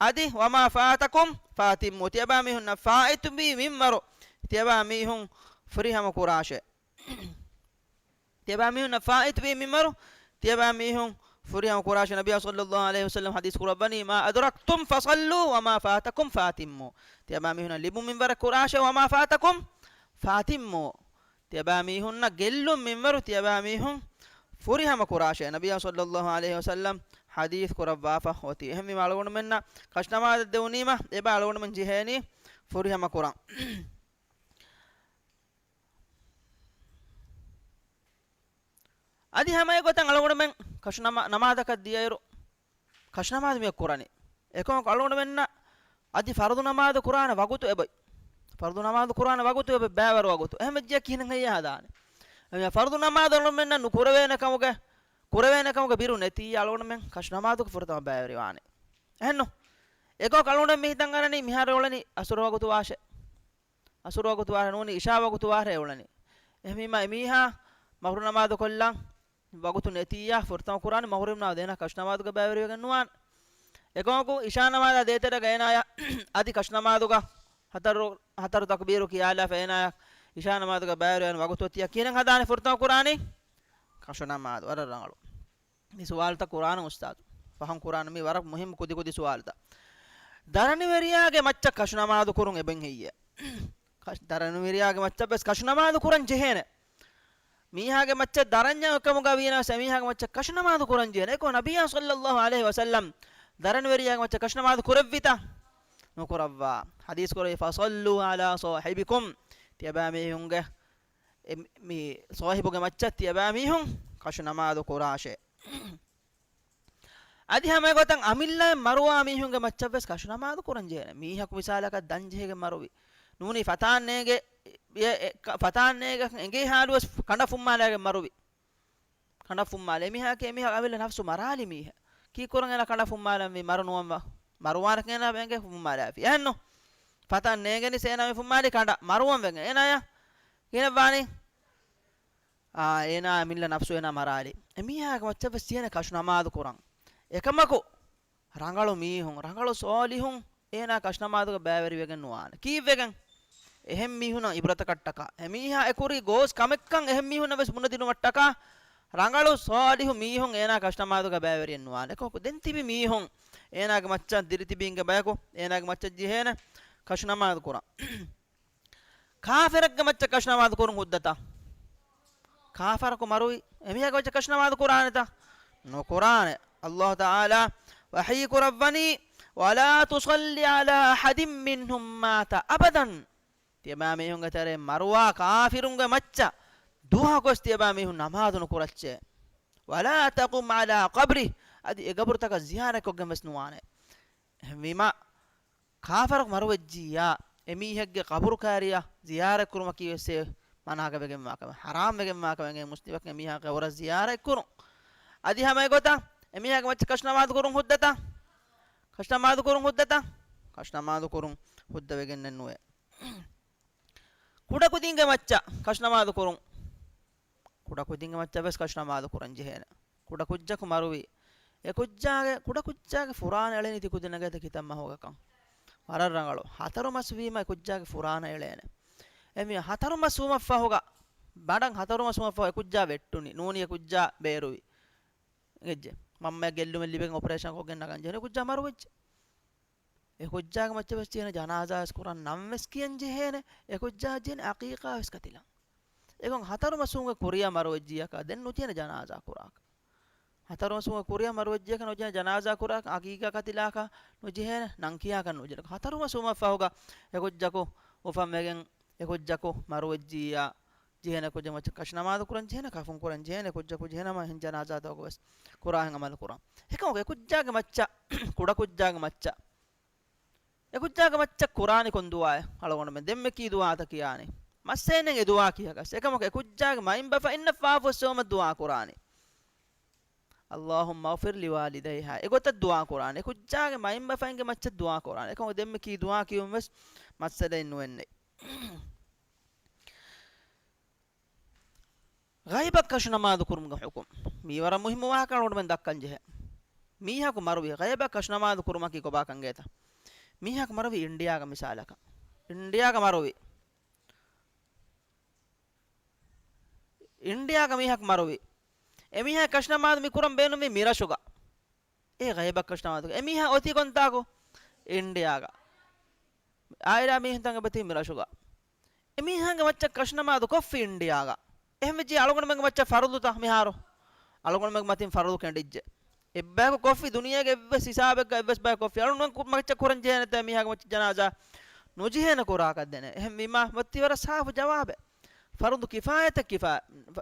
އަދި وما فاتكم فأتموا، ތިޔަބާ މީހުންނަށް ފާއިތުވީ މިންވަރު ތިޔަބާ މީހުން ފުރިހަމަ ކުރާށޭ. ތިޔަބާމީހުންނަށް ފާއިތުވީ މިންވަރު ތިޔަބާމީހުން ފުރިހަމަ ކުރާށޭ. ނަބިއްޔާ ޞައްލައްލާހު ޢަލައިހި ވަސައްލަމް ޙަދީޘް ކުރައްވަނީ، ما أدركتم فصلوا وما فاتكم فأتموا. ތިޔަބާމީހުންނަށް ލިބުން މިންވަރެއް ކުރާށޭ، وما فاتكم فأتموا. ތިޔަބާމީހުންނަށް ގެއްލުން މިންވަރު ތިޔަބާމީހުން ފުރިހަމަ ކުރާށޭ. ނަބިއްޔާ ޞައްލައްލާހު ޢަލައިހި ވަސައްލަމް ޙަދީޘް ކުރައްވާފަ އޮތީ. އެހެންވީމަ އަޅުގަނޑުމެންނަށް ކަށު ނަމާދަށް ދެވުނީމަ، އެބަ އަޅުގަނޑުމެން ޖެހޭނީ ފުރިހަމަ ކުރަން. އަދި ހަމަ އެގޮތަށް އަޅުގަނޑުމެން ކަށު ނަމާ-، ނަމާދަކަށް ދިޔައިރު، ކަށު ނަމާދު މިއޮތް ކުރަނީ. އެކަމަކު އަޅުގަނޑުމެންނަށް އަދި ފަރުޟު ނަމާދު ކުރާނެ ވަގުތު އެބައި. ފަރުޟު ނަމާދު ކުރާނެ ވަގުތު އެބައި ބައިވަރު ވަގުތު. އެހެން ވެއްޖެ ކިހިނެއް ހެއްޔޭ ހަދާނެ؟ އެހެން ފަރުޟު ނަމާދު އަޅުގަނޑުމެންނަށް ނުކުރެވޭނެ ކަމުގެ، ކުރެވޭނެ ކަމުގެ ބިރު ނެތިއްޔާ އަޅުގަނޑުމެން ކަށު ނަމާދުގެ ފުރަތަމަ ބައިވެރިވާނެ. އެހެންނު؟ އެކަމަކު އަޅުގަނޑުމެން މި ހިތަށް އަރަނީ މިހާރު އުޅެނީ އަސުރު ވަގުތު ވާށޭ. އަސުރު ވަގުތު ވާށޭ ނޫނީ އިޝާ ވަގުތު ވާށޭ އުޅެނީ. އެހެންވީމަ އެމީހާ މަޣްރިބު ނަމާދު ކޮށްލަން ވަގުތު ނެތިއްޔާ ފުރަތަމަ ކުރާނީ މަޣްރިބު ނަމާދު އޭނާ ކަށު ނަމާދުގަ ބައިވެރިވެގެން ނުވާނެ. އެކަމަކު އިޝާ ނަމާދާ ދޭތެރޭގަ އޭނާޔަށް އަދި ކަށު ނަމާދުގަ ހަތަރު، ހަތަރު ތަކުބީރު ކިޔާލާފަ އޭނާޔަށް އިޝާ ނަމާދުގަ ބައިވެރިވާނެ ވަގުތު އޮތިއްޔާ ކިހިނެއް ހަދާނެ ފުރަތަމަ ކުރާނީ؟ ކަށު ނަމާދު. ވަރަށް ރަނގަޅު. މި ސުވާލުތައް ކުރާނަން އުސްތާޛު. ފަހުން ކުރާނަން މި ވަރަށް މުހިއްމު ކުދި ކުދި ސުވާލުތައް. ދަރަނިވެރިޔާގެ މައްޗަށް ކަށު ނަމާދު ކުރުން އެބައި ހެއްޔޭ؟ ކަށް-، ދަރަނިވެރިޔާގެ މައްޗަށް ވެސް ކަށު ނަމާދު ކުރަން ޖެހޭނެ. މީހާގެ މައްޗަށް ދަރަންޏެއް އެކަމުގަ ވީނަސް އެމީހާގެ މައްޗަށް ކަށު ނަމާދު ކުރަން ޖެހޭނެ. އެކަމަކު ނަބިއްޔާ ޞައްލައްލާހު ޢަލައިހި ވަސައްލަމް ދަރަނިވެރިޔާގެ މައްޗަށް ކަށު ނަމާދު ކުރެއްވިތަ؟ ނުކުރައްވާ. ޙަދީޘް ކުރެއްވި، فصلوا على صاحبكم. ތިޔަބައިމީހުންގެ އެ، މި ޞާޙިބުގެ މައްޗަށް ތިޔަބައިމީހުން ކަށު ނަމާދު ކުރާށޭ. އަދި ހަމަ އެގޮތަށް އަމިއްލައަށް މަރުވާ މީހުންގެ މައްޗަށް ވެސް ކަށު ނަމާދު ކުރަން ޖެހޭނެ. މީހަކު މިސާލަކަށް ދަން ޖެހިގެން މަރުވި. ނޫނީ ފަތާން ނޭގެ، އެ، އެ، ކަ-، ފަތާން ނޭގެ އެނގޭ ހާލުވެސް ކަނޑަށް ފުއްމާލައިގެން މަރުވި. ކަނޑަށް ފުއްމާލޭ. އެމީހާގެ އެމީހާ އަމިއްލަ ނަފްސު މަރާލި މީހެއް. ކީއްކުރަން އޭނާ ކަނޑާ ފުއްމާލަންވީ؟ މަރު ނުވަންވާ. މަރުވާނެކަން އޭނާ އެނގޭ ފުއްމާލާފި. އެހެންނު؟ ފަތަން ނޭނގެނީސް އޭނާ މި ފުއްމާލީ ކަނޑަށް މަރުވަން ވެގެން. އޭނާޔާ ކިހިނެއްވާނީ؟ އާ، އޭނާ މިއްލަ ނަފްސު އޭނާ މަރާލި. އެމީހާގެ މައްޗަށް ވެސް ޖެހޭނެ ކަށު ނަމާދު ކުރަން. އެކަމަކު، ރަނގަޅު މީހުން، ރަނގަޅު ޞާލިޙުން އޭނާ ކަށު ނަމާދުގަ ބައިވެރިވެގެން ނުވާނެ. ކީއްވެގެން؟ އެހެން މީހުންނަށް ޢިބްރަތަކަށްޓަކާ، އެމީހާ އެ ކުރި ގޯސް ކަމެއްކަން އެހެން މީހުންނަށް ވެސް ބުނެދިނުމަށްޓަކާ، ރަނގަޅު ޞާލިޙު މީހުން އޭނާ ކަށު ނަމާދުގަ ބައިވެރިއެއް ނުވާނެ. އެކަމަކު ދެން ތިބި މީހުން އޭނާގެ މައްޗަށް ދިރިތިބީންގެ ބަޔަކު އޭނާގެ މައްޗަށް ޖެހޭނެ ކަށު ނަމާދު ކުރަން. ކާފިރެއްގެ މައްޗަށް ކަށު ނަމާދު ކުރުން ހުއްދަތަ؟ ކާފަރަކު މަރުވި އެމީހާގެ މައްޗަށް ކަށު ނަމާދު ކުރާނެތަ؟ ނުކުރާނެ. އައްލާހު ތަޢާލާ ވަޙީ ކުރައްވަނީ، "ولا تصل على أحد منهم مات أبدا." ތިޔަބައިމީހުންގެ ތެރެއިން މަރުވާ ކާފިރުންގެ މައްޗަށް ދުވަހަކުވެސް ތިޔަބައިމީހުން ނަމާދު ނުކުރައްޗޭ. "ولا تقم على قبره." އަދި އެ ގަބުރުތަކަށް ޒިޔާރަތްކޮށްގެން ވެސް ނުވާނެ. އެހެންވީމާ، ކާފަރަކު މަރުވެއްޖިއްޔާ، އެމީހެއްގެ ޤަބުރު ކާރިއަށް ޒިޔާރަތްކުރުމަކީ ވެސް އެ މަނާކަށް ވެގެންވާ ކަމެއް، ޙަރާމް ވެގެންވާ ކަމެއް، މުސްލިމަކަށް އެމީހާގެ ޤަބުރަށް ޒިޔާރަތްކުރުން. އަދި ހަމަ އެގޮތަށް އެމީހާގެ މައްޗަށް ކަށު ނަމާދު ކުރުން ހުއްދަތަ؟ ކަށު ނަމާދު ކުރުން ހުއްދަތަ؟ ކަށު ނަމާދު ކުރުން ހުއްދަ ވެގެންނެއް ނުވޭ. ކުޑަކުދިންގެ މައްޗަށް ކަށު ނަމާދު ކުރުން. ކުޑަކުދިންގެ މައްޗަށް ވެސް ކަށު ނަމާދު ކުރަން ޖެހޭނެ. ކުޑަކުއްޖަކު މަރުވި. އެ ކުއްޖާގެ، ކުޑަކުއްޖާގެ ފުރާނަ އެޅެނީ ތި ކުދިންނަށް ގޭތަ ކިތައް މަހުގަކަން؟ ވަރަށް ރަނގަޅު. ހަތަރު މަސް ވީމަ އެ ކުއްޖާގެ ފުރާނަ އެޅޭނެ. އެމީ ހަތަރު މަސް ވުމަށްފަހުގަ، ބަނޑަށް ހަތަރު މަސް ވުމަށްފަހު އެ ކުއްޖާ ވެއްޓުނީ. ނޫނީ އެ ކުއްޖާ ބޭރުވި. އެނގެއްޖެ. މަންމައެއް ގެއްލުމެއް ލިބެގެން އޮޕަރޭޝަން ކޮށްގެން ނަގަން ޖެހޭނެ ކުއްޖާ މަރުވެއްޖެ. އެ ކުއްޖާގެ މައްޗަށް ވެސް ޖެހޭނެ ޖަނާޒާ ވެސް ކުރަން، ނަން ވެސް ކިޔަން ޖެހޭނެ، އެ ކުއްޖާ ޖެހޭނެ ޢަޤީޤާ ވެސް ކަތިލަން. އެގޮތް ހަތަރު މަސްވުމުގެ ކުރިއަށް މަރުވެއްޖިއްޔާކަށް ދެން ނުޖެހޭނެ ޖަނާޒާ ކުރާކަށް. ހަތަރު މަސްވުމުގެ ކުރިއަށް މަރުވެއްޖިއްޔާކަށް ނުޖެހޭނެ ޖަނާޒާ ކުރާކަށް، ޢަޤީޤާ ކަތިލާކަށް ނުޖެހޭނެ، ނަން ކިޔާކަށް ނުޖެހޭނެ. ހަތަރު މަސް ވުމަށްފަހުގަ އެ ކުއްޖަކު އުފަންވެގެން އެ ކުއްޖަކު މަރުވެއްޖިއްޔާ ޖެހޭނެ ކުއްޖެއް މައްޗަށް ކަށު ނަމާދު ކުރަން ޖެހޭނެ، ކަފުން ކުރަން ޖެހޭނެ، ކުއްޖަކު ޖެހޭނަމަ އެހެން ޖަނާޒާތަކަކު ވެސް ކުރާހެން ޢަމަލު ކުރަން. އެކަމަކު އެ ކުއްޖާގެ މައްޗަށް، ކުޑަ ކުއްޖާގެ މައްޗަށް، އެ ކުއްޖާގެ މައްޗަށް ކުރާނީ ކޮން ދުޢާއެއް؟ އަޅުގަނޑުމެން ދެންމެ ކީ ދުޢާތައް ކިޔާނީ؟ މައްސަލައެއް ނެތް އެ ދުޢާ ކިޔަކަސް. އެކަމަކު އެ ކުއްޖާގެ މައިންބަފައިންނަށް ފާފަ އޮއްސެވުމަށް ދުޢާ ކުރާނީ. اللهم اغفر لوالديها. އެގޮތަށް ދުޢާ ކުރާނެ. އެ ކުއްޖާގެ މައިންބަފައިންގެ މައްޗަށް ދުޢާ ކުރާނެ. އެކަމަކު ދެންމެ ކީ ދުޢާ ކިޔުން ވެސް މައްސަލައެއް ނުވެންނެ. ޣައިބަށް ކަށު ނަމާދު ކުރުމުގެ ޙުކުމް. މީ ވަރަށް މުހިއްމު ވާހަކަ އަޅުގަނޑުމެން ދައްކަން ޖެހޭ. މީހަކު މަރުވި، ޣައިބަށް ކަށު ނަމާދު ކުރުމަކީ ކޮބާކަން ގޭތަ؟ މީހަކު މަރުވި އިންޑިއާގަ މިސާލަކަށް. އިންޑިއާގަ މަރުވި. އިންޑިއާގަ މީހަކު މަރުވި. އެމީހާ ކަށު ނަމާދު މި ކުރަން ބޭނުމީ މިރަށުގަ. އެ ޣައިބަށް ކަށު ނަމާދު. އެމީހާ އޮތީ ކޮންތާކު؟ އިންޑިއާގަ. އާއިލާ މީހުންތައް އެބަތި މިރަށުގަ. އެމީހާގެ މައްޗަށް ކަށު ނަމާދު ކޮށްފި އިންޑިއާގަ. އެހެންވެއްޖެ އަޅުގަނޑުމެންގެ މައްޗަށް ފަރުޟުތަ މިހާރު؟ އަޅުގަނޑުމެންގެ މަތިން ފަރުޟު ކެނޑިއްޖެ. އެއްބަޔަކު ކޮށްފި ދުނިޔޭގެ އެއްވެސް ހިސާބެއްގަ އެއްވެސް ބަޔަކު ކޮށްފި. އަޅުގަނޑުމެން ކު-، މައްޗަށް ކުރަން ޖެހޭނެތޭ މީހާގެ މައްޗަށް ޖަނާޒާ؟ ނުޖެހޭނެ ކުރާކަށް ދެނެ. އެހެންވީމާ މަތި ވަރަށް ސާފު ޖަވާބެއް. ފަރުޟު ކިފާޔަތެއް ކިފާ-،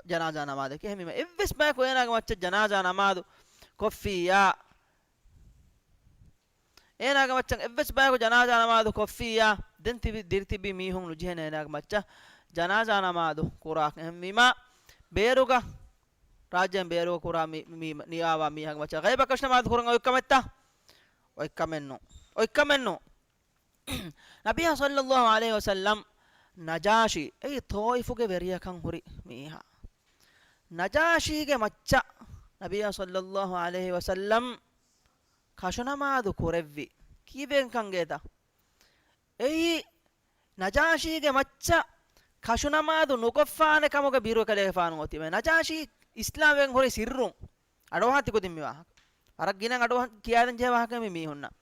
ޖަނާޒާ ނަމާދަކީ. އެހެންވީމާ އެއްވެސް ބަޔަކު އޭނާގެ މައްޗަށް ޖަނާޒާ ނަމާދު ކޮށްފިއްޔާ، އޭނާގެ މައްޗަށް އެއްވެސް ބަޔަކު ޖަނާޒާ ނަމާދު ކޮށްފިއްޔާ، ދެން ތިބި، ދިރިތިބި މީހުން ނުޖެހޭނެ އޭނާގެ މައްޗަށް ޖަނާޒާ ނަމާދު ކުރާކަށް. އެހެންވީމާ ބޭރުގަ، ރާއްޖޭން ބޭރުގަ ކުރާ މި-، މި-، ނިޔާވާ މީހާގެ މައްޗަށް ޣައިބަށް ކަށު ނަމާދު ކުރަން އޮތްކަމެއްތަ؟ އޮތްކަމެއްނު. އޮތްކަމެއްނު. ނަބިއްޔާ ޞައްލައްލާހު ޢަލައިހި ވަސައްލަމް ނަޖާޝީ، އެއީ ޠާއިފުގެ ވެރިޔަކަން ހުރި މީހާ. ނަޖާޝީގެ މައްޗަށް ނަބިއްޔާ ޞައްލައްލާހު ޢަލައިހި ވަސައްލަމް ކަށުނަމާދު ކުރެއްވި. ކީއްވެގެންކަން ގޭތަ؟ އެއީ ނަޖާޝީގެ މައްޗަށް ކަށުނަމާދު ނުކޮށްފާނެ ކަމުގެ ބިރު އެކަލޭގެފާނު އޮތީމަ. ނަޖާޝީ އިސްލާމްވެގެން ހުރީ ސިއްރުން. އަޑުއަހާ ތިކުދިން މި ވާހަކަ. ވަރަށް ގިނަ އަޑުއަހަން ކިޔާދޭން ޖެހޭ ވާހަކަ މި މީހުންނަށް.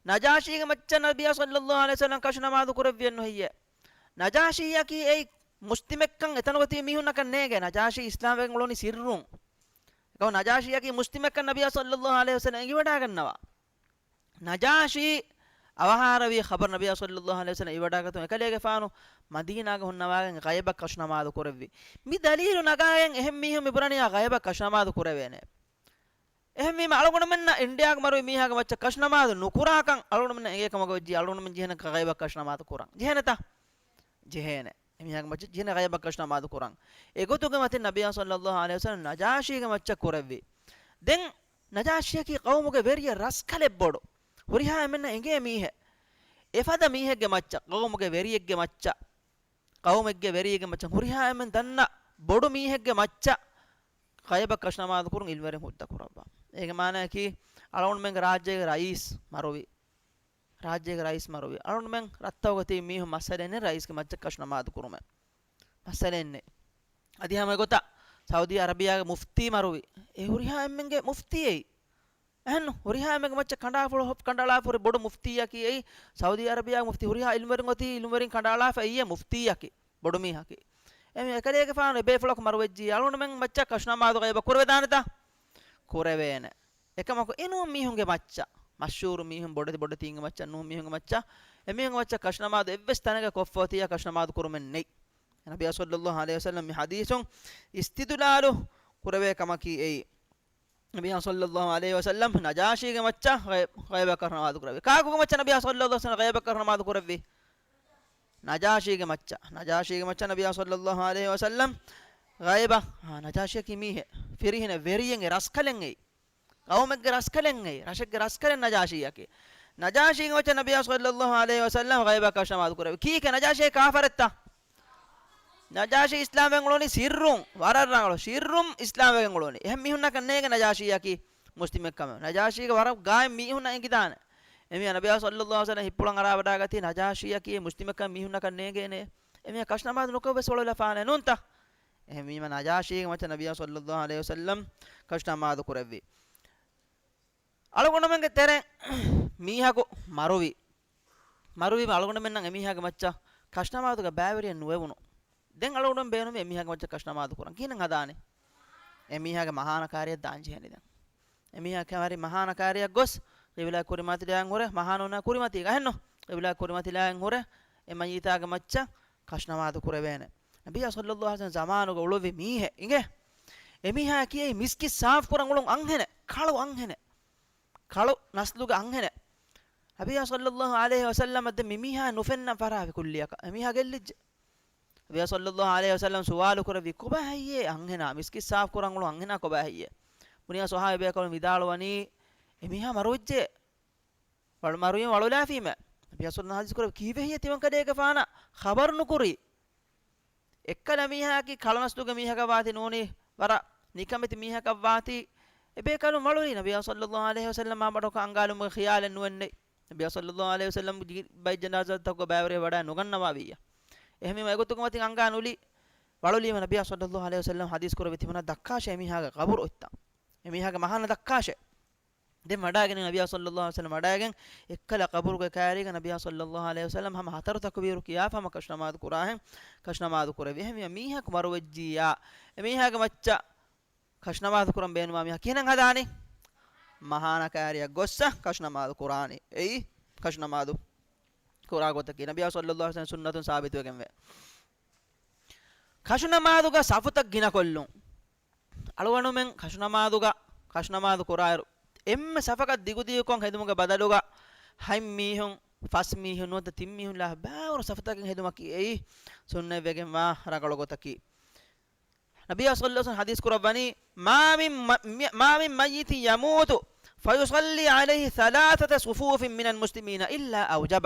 ނަޖާޝީގެ މައްޗަށް ނަބިއްޔާ ޞައްލައްލާހު ޢަލައިހި ވަސައްލަމް ކަށުނަމާދު ކުރެއްވިއެއްނު ހެއްޔޭ؟ ނަޖާޝީއަކީ އެއީ މުސްލިމެއްކަން އެތަނުގަ ތިބި މީހުންނަކަށް ނޭނގޭ. ނަޖާޝީ އިސްލާމްވެގެން އުޅުނީ ސިއްރުން. އެކަމަކު ނަޖާޝީއަކީ މުސްލިމެއްކަން ނަބިއްޔާ ޞައްލައްލާހު ޢަލައިހި ވަސައްލަމް އެނގިވަޑައިގަންނަވާ. ނަޖާޝީ އަވަހާރަވީ ޚަބަރު ނަބިއްޔާ ޞައްލައްލާހު ޢަލައިހި ވަސައްލަމް އެނގިވަޑައިގަތުން އެކަލޭގެފާނު މަދީނާގަ ހުންނަވާގެން ޣައިބަށް ކަށުނަމާދު ކުރެއްވި. މި ދަލީލު ނަގާގެން އެހެން މީހުން މި ބުނަނީ ޣައިބަށް ކަށުނަމާދު ކުރެވޭނެ. އެހެންވީމަ އަޅުގަނޑުމެންނަށް އިންޑިއާގަ މަރުވި މީހާގެ މައްޗަށް ކަށުނަމާދު ނުކުރާކަން އަޅުގަނޑުމެންނަށް އެނގޭ ކަމަކަށް ވެއްޖިއްޔާ އަޅުގަނޑުމެން ޖެހޭނެ ޣައިބަށް ކަށުނަމާދު ކުރަން. ޖެހޭނެތަ؟ ޖެހޭނެ. އެމީހާގެ މައްޗަށް ޖެހޭނެ ޣައިބަށް ކަށުނަމާދު ކުރަން. އެގޮތުގެ މަތިން ނަބިއްޔާ ޞައްލައްލާހު ޢަލައިހި ވަސައްލަމް ނަޖާޝީގެ މައްޗަށް ކުރެއްވި. ދެން ނަޖާޝީއަކީ ޤައުމުގެ ވެރިޔަށް ރަސްކަލެއް ބޮޑު. ހުރިހާ އެންމެންނަށް އެނގޭ މީހެއް. އެފަދަ މީހެއްގެ މައްޗަށް، ޤައުމުގެ ވެރިއެއްގެ މައްޗަށް، ޤައުމެއްގެ ވެރިއެއްގެ މައްޗަށް ހުރިހާ އެންމެން ދަންނަ ބޮޑު މީހެއްގެ މައްޗަށް ޣައިބަށް ކަށުނަމާދު ކުރުން އިލްމުވެރިން ހުއްދަ ކުރައްވާ. އޭގެ މާނައަކީ، އަޅުގަނޑުމެންގެ ރާއްޖޭގެ ރައީސް މަރުވި. ރާއްޖޭގެ ރައީސް މަރުވި. އަޅުގަނޑުމެން ރަށްތަކުގަ ތިބި މީހުން މައްސަލައެއް ނެތް ރައީސްގެ މައްޗަށް ކަށުނަމާދު ކުރުމެއް. މައްސަލައެއް ނެތް. އަދި ހަމަ އެގޮތަށް ސައުދީ އަރަބިޔާގެ މުފްތީ މަރުވި. އެ ހުރިހާ އެންމެންގެ މުފްތީ އެއީ. އެހެންނު ހުރިހާ އެންމެންގެ މައްޗަށް ކަނޑާފުޅު ކަނޑައަޅާފަ ހުރި ބޮޑު މުފްތީއަކީ އެއީ. ސައުދީ އަރަބިޔާގެ މުފްތީ ހުރިހާ އިލްމުވެރިން އޮތީ އިލްމުވެރިން ކަނޑައަޅާފަ އެއީ އެ މުފްތީއަކީ. ބޮޑު މީހަކީ. އެ އެކަލޭގެފާނު އެބޭފުޅަކު މަރުވެއްޖިއްޔާ އަޅުގަނޑުމެން މައްޗަށް ކަށުނަމާދު ޣައިބަށް ކުރެވެދާނެތަ؟ ކުރެވޭނެ. އެކަމަކު އެނޫން މީހުންގެ މައްޗަށް، މަޝްހޫރު މީހުން، ބޮޑެތި ބޮޑެތީންގެ މައްޗަށް، ނޫން މީހުންގެ މައްޗަށް، އެމީހުންގެ މައްޗަށް ކަށުނަމާދު އެއްވެސް ތަނެއްގަ ކޮށްފަ އޮތިއްޔާ ކަށުނަމާދު ކުރުމެއް ނެތް. ނަބިއްޔާ ޞައްލައްލާހު ޢަލައިހި ވަސައްލަމް މި ޙަދީޘުން އިސްތިދުލާލު ކުރެވޭ ކަމަކީ އެއީ. ނަބިއްޔާ ޞައްލައްލާހު ޢަލައިހި ވަސައްލަމް ނަޖާޝީގެ މައްޗަށް ޣައި-، ޣައިބަށް ކަށުނަމާދު ކުރެއްވި. ކާކުގެ މައްޗަށް ނަބިއްޔާ ޞައްލައްލާހު ޢަލައިހި ވަސައްލަމް ޣައިބަށް ކަށުނަމާދު ކުރެއްވީ؟ ނަޖާޝީގެ މައްޗަށް. ނަޖާޝީގެ މައްޗަށް ނަބިއްޔާ ޞައްލައްލާހު ޢަލައިހި ވަސައްލަމް ޣައިބަށް، އާ، ނަޖާޝީއަކީ މީހެއް. ފިރިހެނެއް، ވެރިއެއް، ރަސްކަލެއް އެއީ. ޤައުމެއްގެ ރަސްކަލެއް އެއީ. ރަށެއްގެ ރަސްކަލެއް ނަޖާޝީއަކީ. ނަޖާޝީގެ މައްޗަށް ނަބިއްޔާ ޞައްލައްލާހު ޢަލައިހި ވަސައްލަމް ޣައިބަށް ކަށުނަމާދު ކުރެއްވި. ކީކޭ ނަޖާޝީ ކާފަރެއްތަ؟ ނަޖާޝީ އިސްލާމްވެގެން އުޅުނީ ސިއްރުން، ވަރަށް ރަނގަޅު. ސިއްރުން އިސްލާމްވެގެން އުޅުނީ. އެހެން މީހުންނަކަށް ނޭނގެ ނަޖާޝީއަކީ މުސްލިމެއްކަމެއް. ނަޖާޝީގެ ވަރަށް ގާތް މީހުންނަށް އެނގިދާނެ. އެމީހާ ނަބިއްޔާ ޞައްލައްލާހު ޢަލައިހި ވަސައްލަމް ހިތްޕުޅަށް އަރާވަޑައިގަތީ ނަޖާޝީއަކީ މުސްލިމެއްކަން މީހުންނަކަށް ނޭނގޭނެ. އެމީހާ ކަށުނަމާދު ނުކޮށް ވެސް ވަޅުލަފާނެ ނޫންތަ؟ އެހެންވީމަ ނަޖާޝީގެ މައްޗަށް ނަބިއްޔާ ޞައްލައްލާހު ޢަލައިހި ވަސައްލަމް ކަށުނަމާދު ކުރެއްވި. އަޅުގަނޑުމެންގެ ތެރެއިން މީހަކު މަރުވި. މަރުވީމަ އަޅުގަނޑުމެންނަށް އެމީހާގެ މައްޗަށް ކަށުނަމާދުގެ ބައިވެރިއެއް ނުވެވުނު. ދެން އަޅުގަނޑުމެން ބޭނުމީ އެމީހާގެ މައްޗަށް ކަށުނަމާދު ކުރަން. ކިހިނެއް ހަދާނީ؟ އެމީހާގެ މަހާނަ ކާރިއަށް ދާން ޖެހޭނީ ދެން. އެމީހާ ކައިރި މަހާނަ ކާރިއަށް ގޮސް، ޤިބްލާ ކުރިމަތިލާއިން ހުރެ، މަހާނުންނާ ކުރިމަތީގަ އެހެންނު؟ ޤިބްލާ ކުރިމަތިލާއިން ހުރެ، އެ މައްޔިތާގެ މައްޗަށް ކަށުނަމާދު ކުރެވޭނެ. ނަބިއްޔާ ޞައްލައްލާހު ޢަލައިހި ވަސައްލަމް ޒަމާނުގަ އުޅުއްވި މީހެއް އިނގޭ. އެމީހާއަކީ އެއީ މިސްކިތް ސާފު ކުރަން އުޅުން އަންހެނެއް، ކަޅު އަންހެނެއް. ކަޅު ނަސްލުގެ އަންހެނެއް. ނަބިއްޔާ ޞައްލައްލާހު ޢަލައިހި ވަސައްލަމަށް ދެން މި މީހާ ނުފެންނަ ފަރާވި ކުއްލިއަކަށް އެމީހާ ގެއްލިއްޖެ. ނަބިއްޔާ ޞައްލައްލާހު ޢަލައިހި ވަސައްލަމް ސުވާލު ކުރެއްވި، ކޮބާ ހެއްޔޭ އަންހެނާ؟ މިސްކިތް ސާފު ކުރަން އުޅުނު އަންހެނާ ކޮބާ ހެއްޔޭ؟ ބުނިޔާ ޞަޙާބީ ބޭކަލުން ވިދާޅުވަނީ، އެމީހާ މަރުވެއްޖެ. ވަޅު-، މަރުވީމަ ވަޅުލާފީމޭ. ނަބިއްޔާ ޞައްލައްލާހު ޢަލައިހި ވަސައްލަމް ޙަދީޘް ކުރެއްވި، ކީއްވެ ހެއްޔޭ ތިމަން ކަލޭގެފާނަށް ޚަބަރު ނުކުރީ؟ އެއްކަލަ މީހާއަކީ ކަޅު ނަސްލުގެ މީހަކަށް ވާތީ ނޫނީ، ވަރަށް ނިކަމެތި މީހަކަށް ވާތީ، އެބޭކަލުން ވަޅުލީ. ނަބިއްޔާ ޞައްލައްލާހު ޢަލައިހި ވަސައްލަމް މާބަނޑުކަން އަންގާނުމުގެ ޚިޔާލެއް ނުވެންނެވި. ނަބިއްޔާ ޞައްލައްލާހު ޢަލައިހި ވަސައްލަމް ބައެއް ޖަނާޒާތަކުގަ ބައިވެރިވެ ވަޑައި ނުގަންނަވާ ވިއްޔާ. އެހެންވީމަ އެގޮތުގެ މަތިން އަންގާނުލީ. ވަޅުލީމަ ނަބިއްޔާ ޞައްލައްލާހު ޢަލައިހި ވަސައްލަމް ޙަދީޘް ކުރެއްވި ތިމަންނަށް ދައްކާށޭ އެމީހާގެ ޤަބުރު އޮތްތަން. އެމީހާގެ މަހާނަ ދައްކާށޭ. ދެން ވަޑައިގެން ނަބިއްޔާ ޞައްލައްލާހު ޢަލައިހި ވަސައްލަމް ވަޑައިގެން އެއްކަލަ ޤަބުރުގެ ކައިރީގަ ނަބިއްޔާ ޞައްލައްލާހު ޢަލައިހި ވަސައްލަމް ހަމަ ހަތަރު ތަކުބީރު ކިޔާފަ ހަމަ ކަށުނަމާދު ކުރާހެން ކަށުނަމާދު ކުރެއްވި. އެހެންވީމަ މީހަކު މަރުވެއްޖިއްޔާ އެމީހާގެ މައްޗަށް ކަށުނަމާދު ކުރަން ބޭނުމާ މީހާ ކިހިނެއް ހަދާނީ؟ މަހާނަ ކައިރިއަށް ގޮއްސަ ކަށުނަމާދު ކުރާނީ. އެއީ ކަށުނަމާދު ކުރާ ގޮތަކީ ނަބިއްޔާ ޞައްލައްލާހު ޢަލައިހި ވަސައްލަމް ސުންނަތުން ސާބިތުވެގެންވޭ. ކަށުނަމާދުގަ ސަފުތައް ގިނަކޮށްލުން. އަޅުގަނޑުމެން ކަށުނަމާދުގަ، ކަށުނަމާދު ކުރާއިރު، އެންމެ ސަފަކަށް ދިގުދިގުކޮށް ހެދުމުގެ ބަދަލުގަ، ހަތް މީހުން، ފަސް މީހުން ނުވަތަ ތިން މީހުން ލާފަ ބައިވަރު ސަފުތަކެއް ހެދުމަކީ އެއީ ސުންނަތްވެގެންވާ ރަނގަޅު ގޮތަކީ. ނަބިއްޔާ ޞައްލައްލާހު ޢަލައިހި ވަސައްލަމް ޙަދީޘް ކުރައްވަނީ، "ما من م-، ما من ميت يموت فيصلي عليه ثلاثة صفوف من المسلمين إلا أوجب."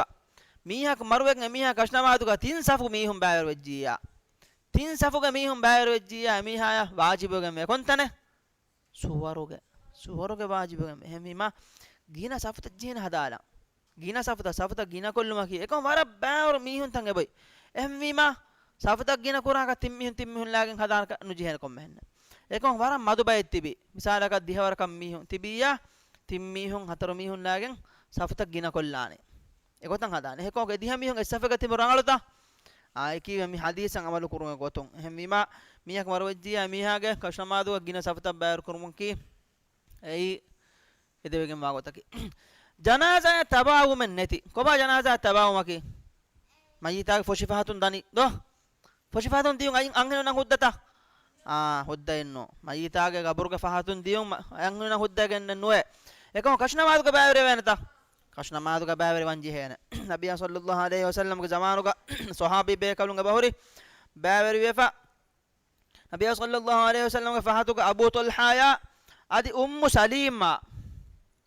މީހަކު މަރުވެގެން އެމީހާ ކަށުނަމާދުގަ ތިން ސަފު މީހުން ބައިވެރިވެއްޖިއްޔާ، ތިން ސަފުގެ މީހުން ބައިވެރިވެއްޖިއްޔާ އެމީހާޔަށް ވާޖިބުވެގެންވޭ ކޮންތަނެއް؟ ސުވަރުގެ، ސުވަރުގެ ވާޖިބުވެގެންވޭ. އެހެންވީމަ، ގިނަ ސަފުތައް ޖެހޭނެ ހަދާލަން. ގިނަ ސަފުތައް، ސަފުތައް ގިނަކޮށްލުމަކީ އެކަމަކު ވަރަށް ބައިވަރު މީހުންތައް އެބޮތް. އެހެންވީމަ، ސަފުތައް ގިނަކުރާކަށް ތިން މީހުން، ތިން މީހުން ލާގެން ހަދާކަށް ނުޖެހޭނެ ކޮންމެހެންނެއް. އެކަމަކު ވަރަށް މަދު ބައެއް ތިބި. މިސާލަކަށް ދިހަވަރަކަށް މީހުން ތިބިއްޔާ، ތިން މީހުން، ހަތަރު މީހުން ލާގެން ސަފުތައް ގިނަކޮށްލާނެ. އެގޮތަށް ހަދާނެ. އެކަމަކު އެ ދިހަ މީހުން އެއް ސަފެއްގަ ތިބުން ރަނގަޅުތަ؟ އާ، އެކީ މި ޙަދީޘަށް ޢަމަލު ކުރުމުގެ ގޮތުން. އެހެންވީމަ، މީހަކު މަރުވެއްޖިއްޔާ މީހާގެ ކަށުނަމާދުގަ ގިނަ ސަފުތައް ބައިވެރި ކުރުމަކީ އެއީ އެދެވިގެންވާ ގޮތަކީ. ޖަނާޒާއަށް ތަބާވުމެއް ނެތި. ކޮބާ ޖަނާޒާއަށް ތަބާވުމަކީ؟ މައްޔިތާގެ ފޮށި ފަހަތުން ދަނީ ދޯ؟ ފޮށި ފަހަތުން ދިޔުން އައި-، އަންހެނުންނަށް ހުއްދަތަ؟ އާ، ހުއްދައެއްނު. މައްޔިތާގެ ގަބުރުގެ ފަހަތުން ދިޔުން މަ-، އަންހެނުންނަށް ހުއްދައެއް ނުވޭ. އެކަމަކު ކަށުނަމާދުގަ ބައިވެރިވޭނެތަ؟ ކަށުނަމާދުގަ ބައިވެރިވަން ޖެހޭނެ. ނަބިއްޔާ ޞައްލައްލާހު ޢަލައިހި ވަސައްލަމްގެ ޒަމާނުގަ ޞަޙާބީ ބޭކަލުން އެބަހުރި ބައިވެރިވެފަ. ނަބިއްޔާ ޞައްލައްލާހު ޢަލައިހި ވަސައްލަމްގެ ފަހަތުގަ އަބޫ ޠަލްޙާޔާ އަދި އުއްމު ސަލީމާ،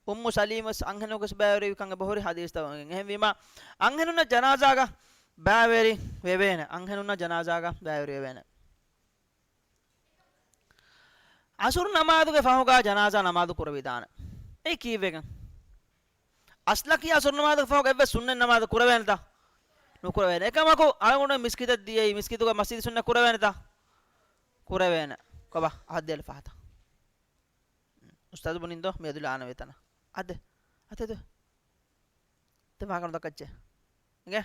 އުއްމު ސަލީމް ވެސް އަންހެނަކު ވެސް ބައިވެރިވި ކަން އެބަހުރި ޙަދީޘްތައް ވަން. އެހެންވީމާ، އަންހެނުންނަށް ޖަނާޒާގަ ބައިވެރި ވެވޭނެ. އަންހެނުންނަށް ޖަނާޒާގަ ބައިވެރި ވެވޭނެ. ޢަޞުރު ނަމާދުގެ ފަހުގަ ޖަނާޒާ ނަމާދު ކުރެވިދާނެ. އެއީ ކީއްވެގެން؟ އަސްލަކީ ޢަޞުރު ނަމާދުގެ ފަހުގަ އެއްވެސް ސުންނަތް ނަމާދު ކުރެވޭނެތަ؟ ނުކުރެވޭނެ. އެކަމަކު އަޅުގަނޑު މިސްކިތަށް ދިޔައީ، މިސްކިތުގަ މަސްޖިދު ސުންނަތް ކުރެވޭނެތަ؟ ކުރެވޭނެ. ކޮބާ؟ އަހައްދޭލަ ފަހަތަ. އުސްތާޛު ބުނިންދޯ މިއަދު ލާނަވޭތަނަ. އަދެ. އަތެދު. ތެ މާކަނު ދައްކައްޗޭ. އިނގޭ؟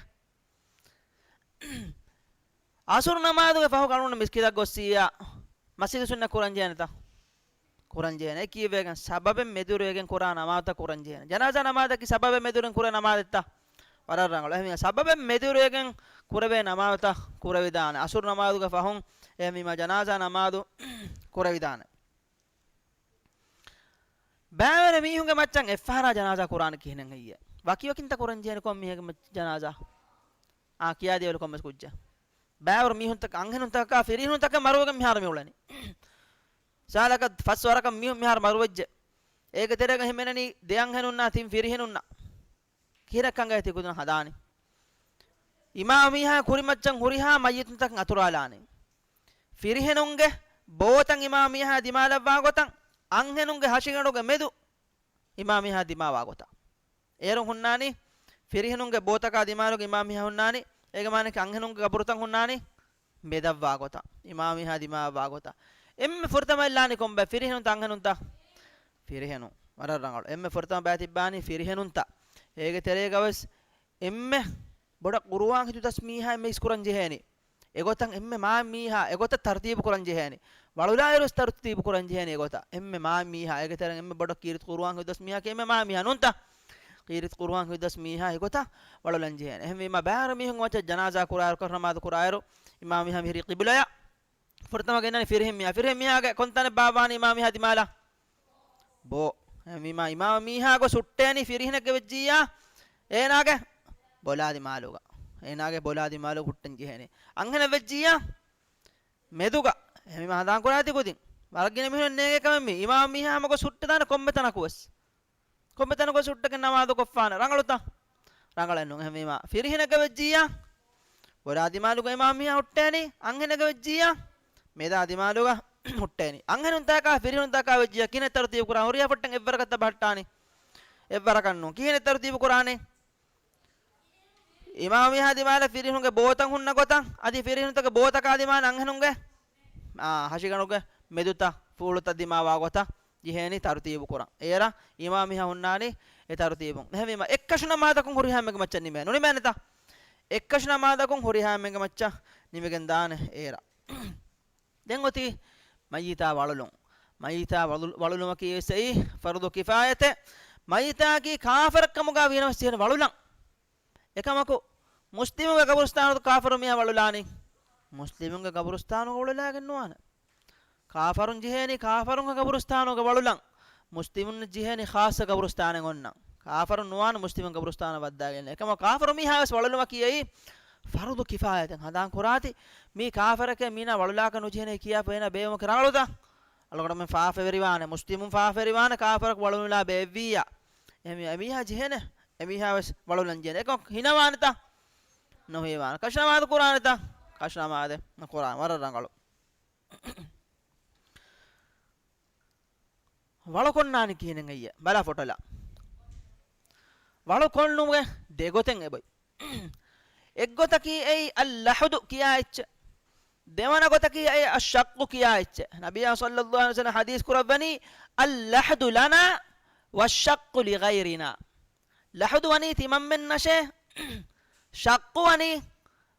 ޢަޞުރު ނަމާދުގެ ފަހު ކަނުން މިސްކިތަށް ގޮއްސިއްޔާ، މަސްޖިދު ސުންނަތް ކުރަން ޖެހޭނެތަ؟ ކުރަން ޖެހޭނެ. އެ ކީއްވެގެން؟ ސަބަބެއް މެދުވެރިވެގެން ކުރާ ނަމާދުތައް ކުރަން ޖެހޭނެ. ޖަނާޒާ ނަމާދަކީ ސަބަބެއް މެދުވެރިވެގެން ކުރޭ ނަމާދެއްތަ؟ ވަރަށް ރަނގަޅު. އެހެންވީމަ ސަބަބެއް މެދުވެރިވެގެން ކުރެވޭ ނަމާދުތައް ކުރެވިދާނެ. ޢަޞުރު ނަމާދުގެ ފަހުން އެހެންވީމަ ޖަނާޒާ ނަމާދު ކުރެވިދާނެ. ބައިވަރު މީހުންގެ މައްޗަށް އެއްފަހަރާ ޖަނާޒާ ކުރާނެ ކިހިނެއް ހެއްޔޭ؟ ވަކިވަކިންތަ ކުރަން ޖެހޭނެ ކޮން މީހެއްގެ މައްޗަށް ޖަނާޒާ؟ އާ، ކިޔާދިޔަވަލު ކޮންމެސް ކުއްޖެއް. ބައިވަރު މީހުންތަކަށް، އަންހެނުންތަކަކާ ފިރިހެނުންތަކަށް މަރުވެގެން މިހާރު މިއުޅެނީ. ސާލަކަށް ފަސް ވަރަކަށް މީހުން މިހާރު މަރުވެއްޖެ. އޭގެ ތެރޭގަ ހިމެނެނީ ދެ އަންހެނުންނާ ތިން ފިރިހެނުންނާ. ކިހިނެއްކަން ތި ކުދިން ހަދާނީ؟ އިމާމީހާ ކުރިމައްޗަށް ހުރިހާ މައްޔިތުންތަކަށް އަތުރާލާނީ. ފިރިހެނުންގެ ބޯތައް އިމާމީހާ ދިމާލަށްވާ ގޮތަށް، އަންހެނުންގެ ހަށިގަނޑުގެ މެދު އިމާމީހާ ދިމާވާ ގޮތަށް. އޭރުން ހުންނާނީ ފިރިހެނުންގެ ބޯތަކާ ދިމާލުގަ އިމާމީހާ ހުންނާނީ. އޭގެ މާނައަކީ އަންހެނުންގެ ގަބުރުތައް ހުންނާނީ މެދަށްވާ ގޮތަށް، އިމާމީހާ ދިމާވާ ގޮތަށް. އެންމެ ފުރަތަމަ އެއްލާނީ ކޮންބައެއް؟ ފިރިހެނުންތަ އަންހެނުންތަ؟ ފިރިހެނުން. ވަރަށް ރަނގަޅު. އެންމެ ފުރަތަމަ ބައި ތިއްބާނީ ފިރިހެނުންތަ؟ އޭގެ ތެރޭގަވެސް އެންމެ ބޮޑަށް ޤުރުއާން ހިތުދަސް މީހާ އެންމެ އިސްކުރަން ޖެހޭނީ. އެގޮތަށް އެންމެ މާތް މީހާ އެގޮތަށް ތަރުތީބު ކުރަން ޖެހޭނީ. ވަޅުލާއިރުވެސް ތަރުތީބު ކުރަން ޖެހޭނީ އެގޮތަށް. އެންމެ މާތް މީހާ، އޭގެ ތެރެއިން އެންމެ ބޮޑަށް ކީރިތި ޤުރުއާން ހިތުދަސް މީހާ ކީ އެންމެ މާތް މީހާ ނޫންތަ؟ ކީރިތި ޤުރުއާން ހިތުދަސް މީހާ އެގޮތަށް ވަޅުލަން ޖެހޭނެ. އެހެންވީމަ ބައިވަރު މީހުން މައްޗަށް ޖަނާޒާ ކުރާއިރު، ކަށު ނަމާދު ކުރާއިރު، އިމާމީހާ މިހިރީ ޤިބުލަޔަށް. ފުރަތަމަ ގެންނަނީ ފިރިހެން މީހާ. ފިރިހެން މީހާގެ ކޮންތަނެއް ބާއްވާނީ އިމާމީހާ ދިމާލަށް؟ ބޯ. އެހެންވީމާ އިމާމީހާ ގޮސް ހުއްޓޭނީ ފިރިހެނެއްގެ ވެއްޖިއްޔާ، އޭނާގެ ބޮލާ ދިމާލުގަ. އޭނާގެ ބޮލާ ދިމާލުގަ ހުއްޓަން ޖެހޭނީ. އަންހެނެއް ވެއްޖިއްޔާ، މެދުގަ. އެހެންވީމާ ހަނދާން ކުރާތި ކުދިން. ވަރަށް ގިނަ މީހުން ނޭނގޭ ކަމެއް މީ. އިމާމީހާ ހަމަ ގޮސް ހުއްޓިދާނެ ކޮންމެ ތަނަކުވެސް. ކޮންމެ ތަނަކުވެސް ހުއްޓެގެން ނަމާދު ކޮށްފާނެ. ރަނގަޅުތަ؟ ރަނގަޅެއް ނޫން. އެހެންވީމާ ފިރިހެނެއްގަ ވެއްޖިއްޔާ، ބޮލާ ދިމާލުގަ އިމާމީހާ ހުއްޓޭނީ. އަންހެނެއްގަ ވެއްޖިއްޔާ، މެދާ ދިމާލުގަ ހުއްޓޭނީ. އަންހެނުންތަކާ ފިރިހެނުންތަކާ ވެއްޖިއްޔާ ކިހިނެއް ތަރުތީބު ކުރާނީ؟ ހުރިހާ ފޮއްޓެއް އެއްވަރަކަށްތަ ބަހައްޓާނީ؟ އެއްވަރަކަށް ނޫން. ކިހިނެއް ތަރުތީބު ކުރާނީ؟ އިމާމީހާ ދިމާލަށް ފިރިހެނުންގެ ބޯތައް ހުންނަ ގޮތަށް، އަދި ފިރިހެނުންތަކުގެ ބޯތަކާ ދިމާލަށް އަންހެނުންގެ، އާ، ހަށިގަނޑުގެ މެދުތައް ފޫޅުތައް ދިމާވާ ގޮތަށް ޖެހޭނީ ތަރުތީބު ކުރަން. އޭރަށް އިމާމީހާ ހުންނާނީ އެ ތަރުތީބުން. އެހެންވީމަ އެއްކަށު ނަމާދަކުން ހުރިހާ އެންމެންގެ މައްޗަށް ނިމޭ. ނުނިމޭނެތަ؟ އެއްކަށު ނަމާދަކުން ހުރިހާ އެންމެންގެ މައްޗަށް ނިމިގެން ދާނެ އޭރަށް. ދެން އޮތީ މައްޔިތާ ވަޅުލުން. މައްޔިތާ ވަޅު-، ވަޅުލުމަކީ ވެސް އެއީ ފަރުޟު ކިފާޔަތެއް. މައްޔިތާއަކީ ކާފަރެއްކަމުގަ ވީނަމަވެސް ޖެހޭނެ ވަޅުލަން. އެކަމަކު، މުސްލިމުންގެ ގަބުރުސްތާނުގަ ކާފަރު މީހާ ވަޅުލާނީ؟ މުސްލިމުންގެ ގަބުރުސްތާނުގަ ވަޅުލާގެން ނުވާނެ. ކާފަރުން ޖެހޭނީ ކާފަރުންގެ ގަބުރުސްތާނުގަ ވަޅުލަން. މުސްލިމުން ޖެހޭނީ ޚާއްޞަ ގަބުރުސްތާނެއް އޮންނަން. ކާފަރުން ނުވާނެ މުސްލިމުން ގަބުރުސްތާނަށް ވައްދާގެން. އެކަމަކު ކާފަރު މީހާ ވެސް ވަޅުލުމަކީ އެއީ ފަރުޟު ކިފާޔަތެއް. ހަނދާން ކުރާތި، މީ ކާފަރެކޭ މީނާ ވަޅުލާކަށް ނުޖެހޭނެ ކިޔާފަ އޭނާ ބޭއްވުމަކީ ރަނގަޅުތަ؟ އަޅުގަނޑުމެން ފާފަވެރިވާނެ، މުސްލިމުން ފާފަވެރިވާނެ ކާފަރަކު ވަޅުލުމުން ބޭއްވިއްޔާ. އެމީ-، އެމީހާ ޖެހޭނެ، އެމީހާ ވެސް ވަޅުލަން ޖެހޭނެ. އެކަމަކު ހީނަވާނެތަ؟ ނުހީވާނެ. ކަށު ނަމާދު ކުރާނެތަ؟ ކަށު ނަމާދެއް ނުކުރާނެ. ވަރަށް ރަނގަޅު. ވަޅު ކޮންނާނީ ކިހިނެއް އެއްޔެ؟ ބަލާ ފޮޓޯލާ. ވަޅު ކޮންނުމުގެ ދެގޮތެއް އެބައޮތް. އެއްގޮތަކީ އެއީ އައްލަޙުދު ކިޔާ އެއްޗެއް. ދެވަނަ ގޮތަކީ އެއީ އައްޝައްޤު ކިޔާ އެއްޗެއް. ނަބިއްޔާ ޞައްލައްލާހު ޢަލައިހި ވަސައްލަމަ ޙަދީޘް ކުރައްވަނީ، "الْلَحْدُ لَنَا وَالشَّقُّ لِغَيْرِنَا." ލަޙުދު ވަނީ ތިމަންމެންނަށޭ، ޝައްޤު ވަނީ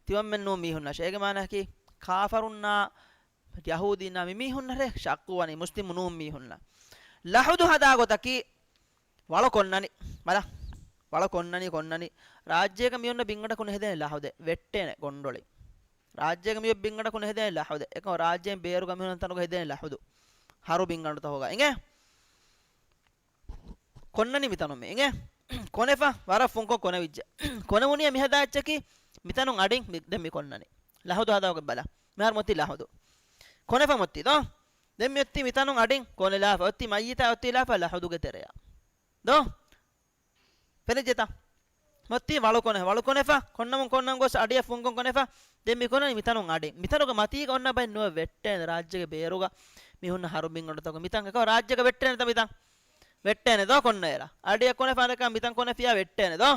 ތިމަންމެން ނޫން މީހުންނަށޭ. އޭގެ މާނައަކީ، ކާފަރުންނާ ޔަހޫދީންނާ މި މީހުންނަށޭ ޝައްޤު ވަނީ މުސްލިމު ނޫން މީހުންނަށް. ލަޙުދު ހަދާ ގޮތަކީ، ވަޅު ކޮންނަނީ، ބަލަ، ވަޅު ކޮންނަނީ، ކޮންނަނީ. ރާއްޖޭގަ މިއޮންނަ ބިންގަނޑަކު ނެހެދޭނެ ލަޙުދެއް، ވެއްޓޭނެ ގޮނޑޮޅި. ރާއްޖޭގަ މިއޮތް ބިންގަނޑަކު ނެހެދޭނެ ލަޙުދެއް. އެކަމަކު ރާއްޖޭން ބޭރު ގަމީހުން ތަނުގަ ހެދޭނެ ލަޙުދު. ހަރު ބިންގަނޑުތަކުގަ. އިނގޭ؟ ކޮންނަނީ މިތަނުން މި. އިނގޭ؟ ކޮނެފަ، ވަރަށް ފުންކޮށް ކޮނެވިއްޖެ. ކޮނެވުނީ މިހަދާ އެއްޗަކީ މިތަނުން އަޑިން މި، ދެން މި ކޮންނަނީ. ލަޙުދު ހަދާގޮތް ބަލަ. މިހާރު މޮތީ ލަޙުދު. ކޮނެފަ މޮތީ ދޯ؟ ދެން މިއޮތީ މިތަނުން އަޑިން ކޮނެލާފަ. އޮތީ މައްޔިތާ އޮތީ ލާފަ ލަޙުދުގެ ތެރެއަށް. ދޯ؟ ފެނިއްޖެތަ؟ މިއޮތީ ވަޅުކޮނެ، ވަޅުކޮނެފަ، ކޮންނަމުން ކޮންނަމުން ގޮސް އަޑިއަށް ފުންކޮން ކޮނެފަ. ދެން މިކޮނަނީ މިތަނުން އަޑިން. މިތަނުގަ މަތީގަ އޮންނަ ބައެއް ނުވެ ވެއްޓޭނެ. ރާއްޖޭގެ ބޭރުގަ މި ހުންނަ ހަރު ބިންގަނޑުތަކުން މިތަން އެކަ ރާއްޖޭގަ ވެއްޓޭނެތަ މިތަން؟ ވެއްޓޭނެ ދޯ ކޮންނަ އެރަ. އަޑިއަށް ކޮނެފަ އަނެކާ މިތަން ކޮނެފިޔާ ވެއްޓޭނެ ދޯ.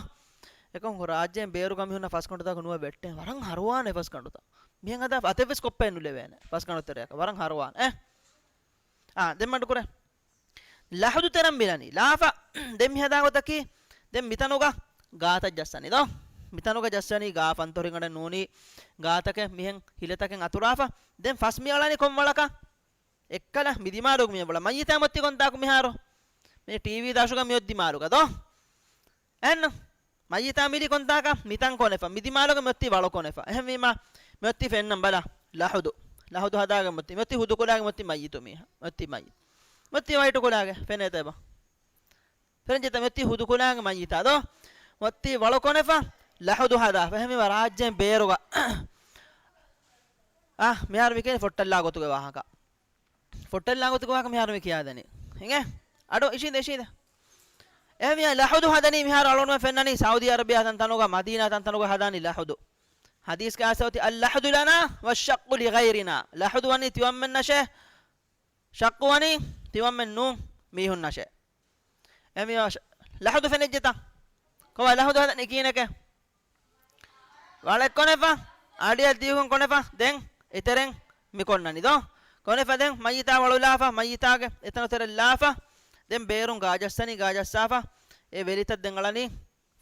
އެކަން ރާއްޖޭން ބޭރުގަ މި ހުންނަ ފަސްގަނޑުތަކުން ނުވެ ވެއްޓޭނެ. ވަރަށް ހަރުވާނެ ފަސްގަނޑުތައް. މިހެން ހަދާ އަތެއްވެސް ކޮއްޕައެއް ނުލެވޭނެ. ފަސްގަނޑު ތެރެއަކަށް ވަރަށް ހަރުވާނެ. އެ؟ އާ، ދެން މަޑުކުރޭ. ލަޙުދު ތެރަން މިލަނީ. ލާފަ ދެން މި ހަދާ ގޮތަކީ، ދެން މިތަނުގަ ގާތައް ޖައްސަނީ ދޯ. މިތަނުގަ ޖައްސަނީ ގާ ފަންތޮށިގަނޑެއް ނޫނީ ގާތަކެއް މިހެން ހިލަތަކެއް އަތުރާފަ. ދެން ފަސް މި އަޅަނީ ކޮން ވަޅަކަށް؟ އެއްކަލަ މި ދިމާލުގަ މި އޮތް ވަޅަށް. މައްޔިތާ މިއޮތީ ކޮންތާކު މިހާރު؟ މި ޓީވީ ދާށުގަ މިއޮތް ދިމާލުގަ ދޯ. އެން މައްޔިތާ މިލީ ކޮންތާކަށް؟ މިތަން ކޮނެފަ. މި ދިމާލުގަ މިއޮތީ ވަޅު ކޮނެފަ. އެހެންވީމަ މިއޮތީ ފެންނަން ބަލަ. ލަޙުދު. ލަޙުދު ހަދާގެ މިއޮތީ. މިއޮތީ ހުދުކުލާގެ މިއޮތީ މައްޔިތު މީހާ. މިއޮތީ މައްޔިތު. މިއޮތީ ވައިޓު ކުލާގެ. ފެނޭތަ އެބަ؟ ފެނިއްޖެތަ؟ މިއޮތީ ހުދުކުލާގެ މައްޔިތާ ދޯ. މިއޮތީ ވަޅު ކޮނެފަ. ލަޙުދު ހަދާފަ. އެހެންވީމަ ރާއްޖޭން ބޭރުގަ. އާ، މިހާރު މިކޭނެ ފޮއްޓަށްލާ ގޮތުގެ ވާހަކަ. ފޮއްޓަށްލާ ގޮތުގެ ވާހަކަ މިހާރު މި ކިޔާދެނީ. އިނގޭ؟ އަޑު އިށީނދެ، އިށީނދެ. އެހެންވިޔާ ލަޙުދު ހަދަނީ މިހާރު އަޅުގަނޑުމެން ފެންނަނީ ސައުދީ އަރަބިޔާ ތަންތަނުގަ، މަދީނާ ތަންތަނުގަ ހަދާނީ ލަޙުދު. ޙަދީޘްގަ އައިސް އޮތީ، "اللحد لنا والشق لغيرنا." ލަޙުދު ވަނީ ތިމަންމެންނަށޭ، ޝައްޤު ވަނީ ތިމަންމެން ނޫން މީހުންނަށޭ. އެހެންވީމަ ޝަ-، ލަޙުދު ފެނިއްޖެތަ؟ ކޮބާ ލަޙުދު ހަދަނީ ކިހިނެކޭ؟ ވަޅެއް ކޮނެފަ، އަޑިއަށް ދިޔުގެން ކޮނެފަ، ދެން އެތެރެން މި ކޮންނަނީ ދޯ. ކޮނެފަ ދެން މައްޔިތާ ވަޅުލާފަ، މައްޔިތާގެ އެތަނު ތެރެއް ލާފަ، ދެން ބޭރުން ގާ ޖައްސަނީ، ގާ ޖައްސާފަ، އެ ވެލިތައް ދެން އަޅަނީ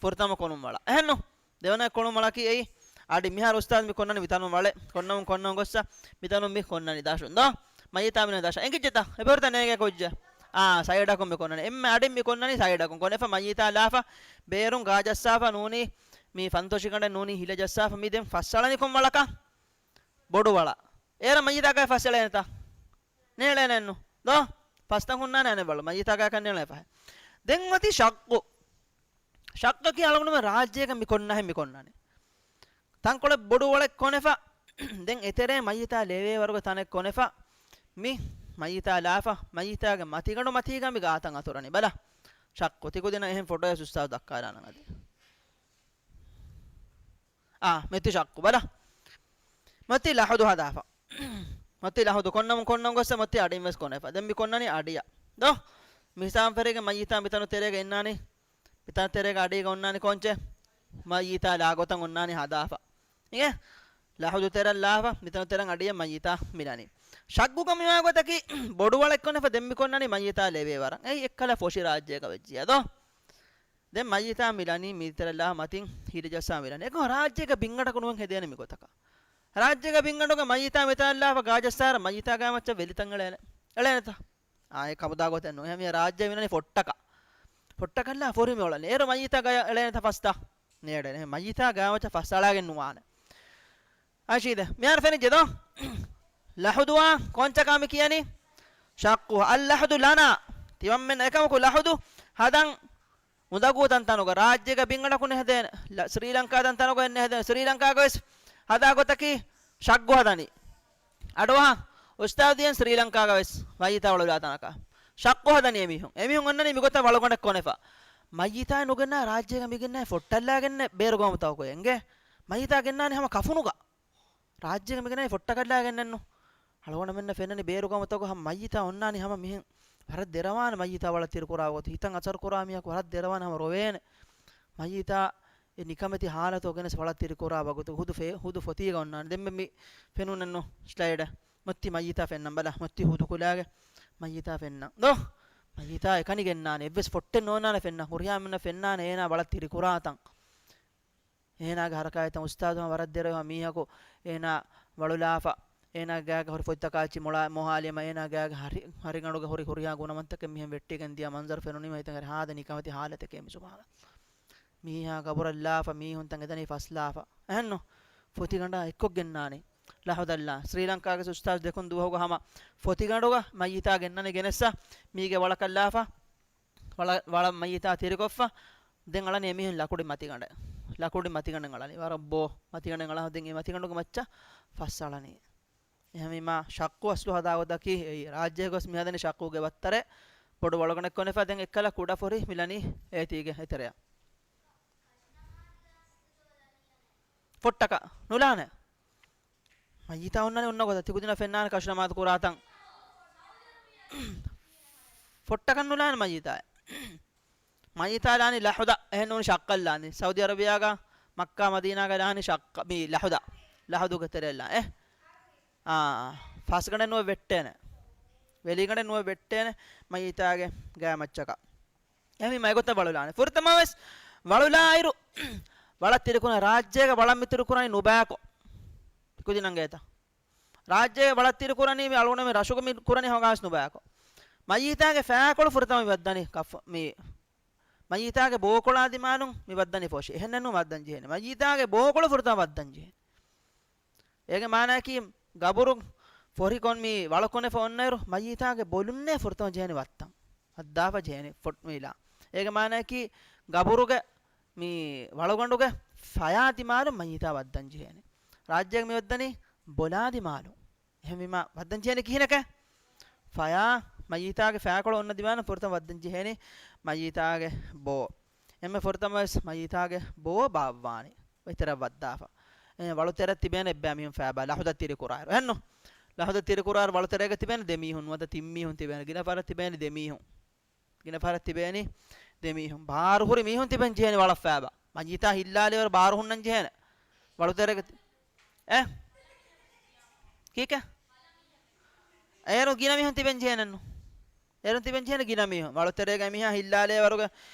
ފުރަތަމަ ކޮނުން ވަޅަށް. އެހެންނު؟ ދެވަނަ ކޮނުން ވަޅަކީ އެއީ އަޑި. މިހާރު އުސްތާޛު މި ކޮންނަނީ މިތަނުން ވަޅެއް، ކޮންނަމުން ކޮންނަމުން ގޮއްސަ، މިތަނުން މި ކޮންނަނީ ދާށުން ދޯ. މައްޔިތާ މިނަ ދާށަށް. އެނގިއްޖެތަ؟ އެބަހުރިތަ ނޭގޭ ކުއްޖެއް؟ އާ، ސައިޑަކުން މި ކޮންނަނީ. އެންމެ އަޑިން މި ކޮންނަނީ ސައިޑަކުން. ކޮނެފަ މައްޔިތާ ލާފަ، ބޭރުން ގާ ޖައްސާފަ ނޫނީ މި ފަންތޮށިގަނޑެއް ނޫނީ ހިލަ ޖައްސާފަ މި ދެން ފަސް އަޅަނީ ކޮން ވަޅަކަށް؟ ބޮޑު ވަޅަށް. އޭރަށް މައްޔިތާގައި ފަސް އެޅޭނެތަ؟ ނޭޅޭނެއްނު. ދޯ؟ ފަސްތައް ހުންނާނެ އަނެއް ވަޅު. މައްޔިތާގައި ކަން ނޭޅޭ ފަހެ. ދެން އޮތީ ޝައްޤު. ޝައްޤަކީ އަޅުގަނޑުމެން ރާއްޖޭގަ މި ކޮންނަހެން މި ކޮންނާނެ. ތަންކޮޅެއް ބޮޑު ވަޅެއް ކޮނެފަ، ދެން އެތެރޭ މައްޔިތާ ލެވޭ ވަރުގެ ތަނެއް ކޮނެފަ، މި މައްޔިތާ ލާފަ، މައްޔިތާގެ މަތިގަނޑު މަތީގަ މި ގާތައް އަތުރަނީ. ބަލަ، ޝައްޤު. ތިކުދިންނަށް އެހެން ފޮޓޯއެއް އުސްތާޛު ދައްކާލާނަން އަދި. އާ، މިއޮތީ ޝައްޤު ބަލަ. މިއޮތީ ލަޙުދު ހަދާފަ. މިއޮތީ ލަޙުދު ކޮންނަމުން ކޮންނަމުން ގޮއްސަ މިއޮތީ އަޑިން ވެސް ކޮނެފަ. ދެން މި ކޮންނަނީ އަޑިއަށް. ދޯ؟ މި ހިސާބުން ފެށިގެން މައްޔިތާ މިތަނު ތެރޭގަ އިންނާނީ. މިތަނު ތެރޭގަ އަޑީގަ އޮންނާނީ ކޮންޗެއް؟ މައްޔިތާ ލާ ގޮތަށް އޮންނާނީ ހަދާފަ. އިނގޭ؟ ލަޙުދު ތެރަށް ލާފަ، މިތަނު ތެރަށް އަޑިއަށް މައްޔިތާ މިލަނީ. ޝައްޤުގަ މިވާ ގޮތަކީ، ބޮޑު ވަޅެއް ކޮނެފަ ދެން މި ކޮންނަނީ މައްޔިތާ ލެވޭ ވަރަށް. އެއީ އެއްކަލަ ފޮށި ރާއްޖޭގަ ވެއްޖިޔާ ދޯ؟ ދެން މައްޔިތާ މިލަނީ މިތެރެއް ލާ މަތިން ހިލަ ޖައްސާ މިލަނީ. އެކަމަކު ރާއްޖޭގެ ބިންގަނޑަކު ނުވެން ހެދޭނެ މި ގޮތަކަށް. ރާއްޖޭގެ ބިންގަނޑުގަ މައްޔިތާ މިތަނަށް ލާފަ ގާ ޖައްސާއިރު މައްޔިތާ ގާ މައްޗަށް ވެލިތައް އެޅޭނެ. އެޅޭނެތަ؟ އާ، އެ ކަމުދާ ގޮތެއް ނޫން. އެހެންވިޔާ ރާއްޖޭ މިލަނީ ފޮއްޓަކަށް. ފޮއްޓަކަށްލާ ފޮށި މި އޮޅަނީ. އޭރު މައްޔިތާ ގާ އެޅޭނެތަ ފަސްތައް؟ ނޭޅޭނެ. އެހެން މައްޔިތާ ގާ މައްޗަށް ފަސް އަޅާގެން ނުވާނެ. އަށީދެ. މިހާރު ފެނިއްޖެ ދޯ؟ ލަޙުދުއާ ކޮންޗަކާ މި ކިޔަނީ؟ ޝައްޤު. އައްލަޙުދު ލަނާ. ތިމަންމެން އެކަމަކު ލަޙުދު ހަދަން އުނދަގޫ ތަންތަނުގަ ރާއްޖޭގަ ބިންގަނޑަކު ނެހެދޭނެ. ލަ-، ސްރީލަންކާ ތަންތަނުގަ ނެހެދޭނެ. ސްރީލަންކާގަ ވެސް ހަދާ ގޮތަކީ ޝައްޤު ހަދަނީ. އަޑުއަހަ، އުސްތާޛު ދިޔަން ސްރީލަންކާގަ ވެސް މައްޔިތާ ވަޅުލާ ތަނަކަށް. ޝައްޤު ހަދަނީ އެމީހުން. އެމީހުން އޮންނަނީ މިގޮތަށް ވަޅުގަނޑެއް ކޮނެފަ. މައްޔިތާ ނުގެންނާ ރާއްޖޭގަ މިގެންނާ ފޮއްޓަށްލާގެންނެއް ބޭރުގައުމުތަކުގައި އެނގޭ. މައްޔިތާ ގެންނާނީ ހަމަ ކަފުނުގަ. ރާއްޖޭގަ މިގެންނާނީ ފޮއްޓަކަށްލާގެންނެއްނު. އަޅުގަނޑުމެންނަށް ފެންނަނީ ބޭރުގައުމުތަކުގަ ހަމަ މައްޔިތާ އޮންނާނީ ހަމަ މިހެން. ވަރަށް ދެރަވާނެ މައްޔިތާ ވަޅަށް ތިރިކުރާ ވަގުތު. ހިތަށް އަސަރު ކުރާ މީހަކު ވަރަށް ދެރަވާނެ ހަމަ ރޮވޭނެ. މައްޔިތާ އެ ނިކަމެތި ހާލަތު ގެނެސް ވަޅަށް ތިރިކުރާ ވަގުތު ހުދު ފެ-، ހުދު ފޮތީގަ އޮންނާނެ. ދެންމެ މި ފެނުނެއްނު ސްލައިޑެއް. މޮތި މައްޔިތާ ފެންނަން ބަލަ. މޮތި ހުދުކުލާގެ މައްޔިތާ ފެންނަން. ދޯ؟ މައްޔިތާ އެކަނި ގެންނާނެ. އެއްވެސް ފޮއްޓެއް ނޯންނާނެ ފެންނަން. ހުރިހާ މީހުންނަށް ފެންނާނެ އޭނާ ވަޅަށް ތިރިކުރާތަން. އޭނާގެ ހަރަކާތްތައް އުސްތާޛު ހަމަ ވަރަށް ދެރަވެ މީހަކު އޭނާ ވަޅުލާފަ، އޭނާ ގާގަ ހުރި ފޮތިތަކާ އެއްޗި މޮޅާ މޮހާލިޔަމަ، އޭނާ ގާގެ ހަރި-، ހަރިގަނޑުގަ ހުރި ހުރިހާ ގުނަވަންތަކެއް މިހެން ވެއްޓިގެން ދިޔަ މަންޒަރު ފެނުނީމަ ހިތަށް ހާދަ ނިކަމެތި ހާލަތެކޭ މި ސުބްޙާނަ. މީހާ ގަބުރަށް ލާފަ މީހުންތައް އެދަނީ ފަސް ލާފަ. އެހެންނު؟ ފޮތިގަނޑާ އެއްކޮށް ގެންނާނީ. ލަޙުދަށްލާ. ސްރީލަންކާގެ އުސްތާޛު ދެކުން ދުވަހުގަ ހަމަ ފޮތިގަނޑުގަ މައްޔިތާ ގެންނަނީ ގެނެއްސަ މީގެ ވަޅަކަށް ލާފަ. ވަޅަ-، ވަޅަށް މައްޔިތާ ތިރިކޮށްފަ، ދެން އަޅަނީ އެމީހުން ލަކުޑި މަތިގަނޑެއް. ލަކުޑި މަތިގަނޑެއް އަޅަނީ. ވަރަށް ބޯ މަތިގަނޑެއް އަޅާ، ދެން އެ މަތިގަނޑުގެ މައްޗަށް ފަސް އަޅަނީ. އެހެންވީމާ، ޝައްޤު އަސްލު ހަދާ ގޮތަކީ އެއީ، ރާއްޖޭގަ ގޮސް މި ހަދަނީ ޝައްޤުގެ ވައްތަރެއް، ބޮޑު ވަޅުގަނޑެއް ކޮނެފަ، ދެން އެއްކަލަ ކުޑަ ފޮރި މިލަނީ އޭތީގެ އެތެރެއަށް. ފޮއްޓަކަށް ނުލާނެ. މައްޔިތާ އޮންނަނީ އޮންނަ ގޮތަށް، ތިކުދިނަށް ފެންނާނެ ކަށު ނަމާދު ކުރާތަން. ފޮއްޓަކަށް ނުލާނެ މައްޔިތާ. މައްޔިތާ ލާނީ ލަޙުދަ، އެހެން ނޫން ޝައްޤަށް ލާނީ. ސައުދީ އަރަބިޔާގަ މައްކާ މަދީނާގަ ލާނީ ޝައްޤަ، މި ލަޙުދަ. ލަޙުދުގެ ތެރެއަށް ލާން. އެ؟ އާ، ފަސްގަނޑެއް ނުވެ ވެއްޓޭނެ. ވެލީގަނޑެއް ނުވެ ވެއްޓޭނެ މައްޔިތާގެ ގާ މައްޗަކަށް. އެހެންވީމަ އެގޮތަށް ވަޅުލާނެ. ފުރަތަމަވެސް ވަޅުލާއިރު، ވަޅަށް ތިރިކުރާ ރާއްޖޭގަ ވަޅަށް މި ތިރިކުރަނީ ނުބަޔަކު. ތިކުދިން އަނގޭތަ؟ ރާއްޖޭގަ ވަޅަށް ތިރިކުރަނީ މި އަޅުގަނޑު މި ރަށުގަ މި ކުރަނީ ހޮގާސް ނުބަޔަކު. މައްޔިތާގެ ފައިކޮޅު ފުރަތަމަ މި ވައްދަނީ ކަފަ-، މި މައްޔިތާގެ ބޯކޮޅާ ދިމާލުން މި ވައްދަނީ ފޮށި. އެހެންނެއްނު ވައްދަން ޖެހޭނެ. މައްޔިތާގެ ބޯކޮޅު ފުރަތަމަ ވައްދަން ޖެހޭނެ. އޭގެ މާނައަކީ، ގަބުރު ފޮށިކޮން މި ވަޅުކޮނެފަ އޮންނައިރު، މައްޔިތާގެ ބޮލުންނޭ ފުރަތަމަ ޖެހޭނެ ވައްތަން. ވައްދާފަ ޖެހޭނެ ފޮ-، މިލާ. އޭގެ މާނައަކީ، ގަބުރުގެ މި ވަޅުގަނޑުގެ ފަޔާ ދިމާލުން މައްޔިތާ ވައްދަން ޖެހޭނެ. ރާއްޖޭގަ މި ވައްދަނީ ބޮލާ ދިމާލުން. އެހެންވީމާ، ވައްދަން ޖެހޭނެ ކިހިނެކޭ؟ ފަޔާ، މައްޔިތާގެ ފަޔާކޮޅު އޮންނަ ދިމާލުން ފުރަތަމަ ވައްދަން ޖެހޭނީ މައްޔިތާގެ ބޯ. އެންމެ ފުރަތަމަވެސް މައްޔިތާގެ ބޯ ބާއްވާނީ. އެތެރެއަށް ވައްދާފަ. އެ، ވަޅުތެރެ ތިބޭނެ އެއްބައި މީހުން ފައިބާ ލަޙުދަ ތިރިކުރާއިރު. އެހެންނު؟ ލަޙުދަ ތިރިކުރާއިރު ވަޅުތެރޭގަ ތިބޭނެ ދެ މީހުން ނުވަތަ ތިން މީހުން ތިބޭނެ. ގިނަ ފަހަރަށް ތިބޭނީ ދެ މީހުން. ގިނަ ފަހަރަށް ތިބޭނީ ދެ މީހުން. ބާރު ހުރި މީހުން ތިބެން ޖެހޭނީ ވަޅަށް ފައިބާ. މައްޔިތާ ހިއްލާލޭވަރު ބާރު ހުންނަން ޖެހޭނެ. ވަޅުތެރޭގަ ތި-، އެ؟ ކީކޭ؟ އޭރު ގިނަ މީހުން ތިބެން ޖެހޭނެއްނު. އޭރުން ތިބެން ޖެހޭނެ ގިނަ މީހުން. ވަޅުތެރޭގަ މީހާ ހިއްލާލޭވަރުގެ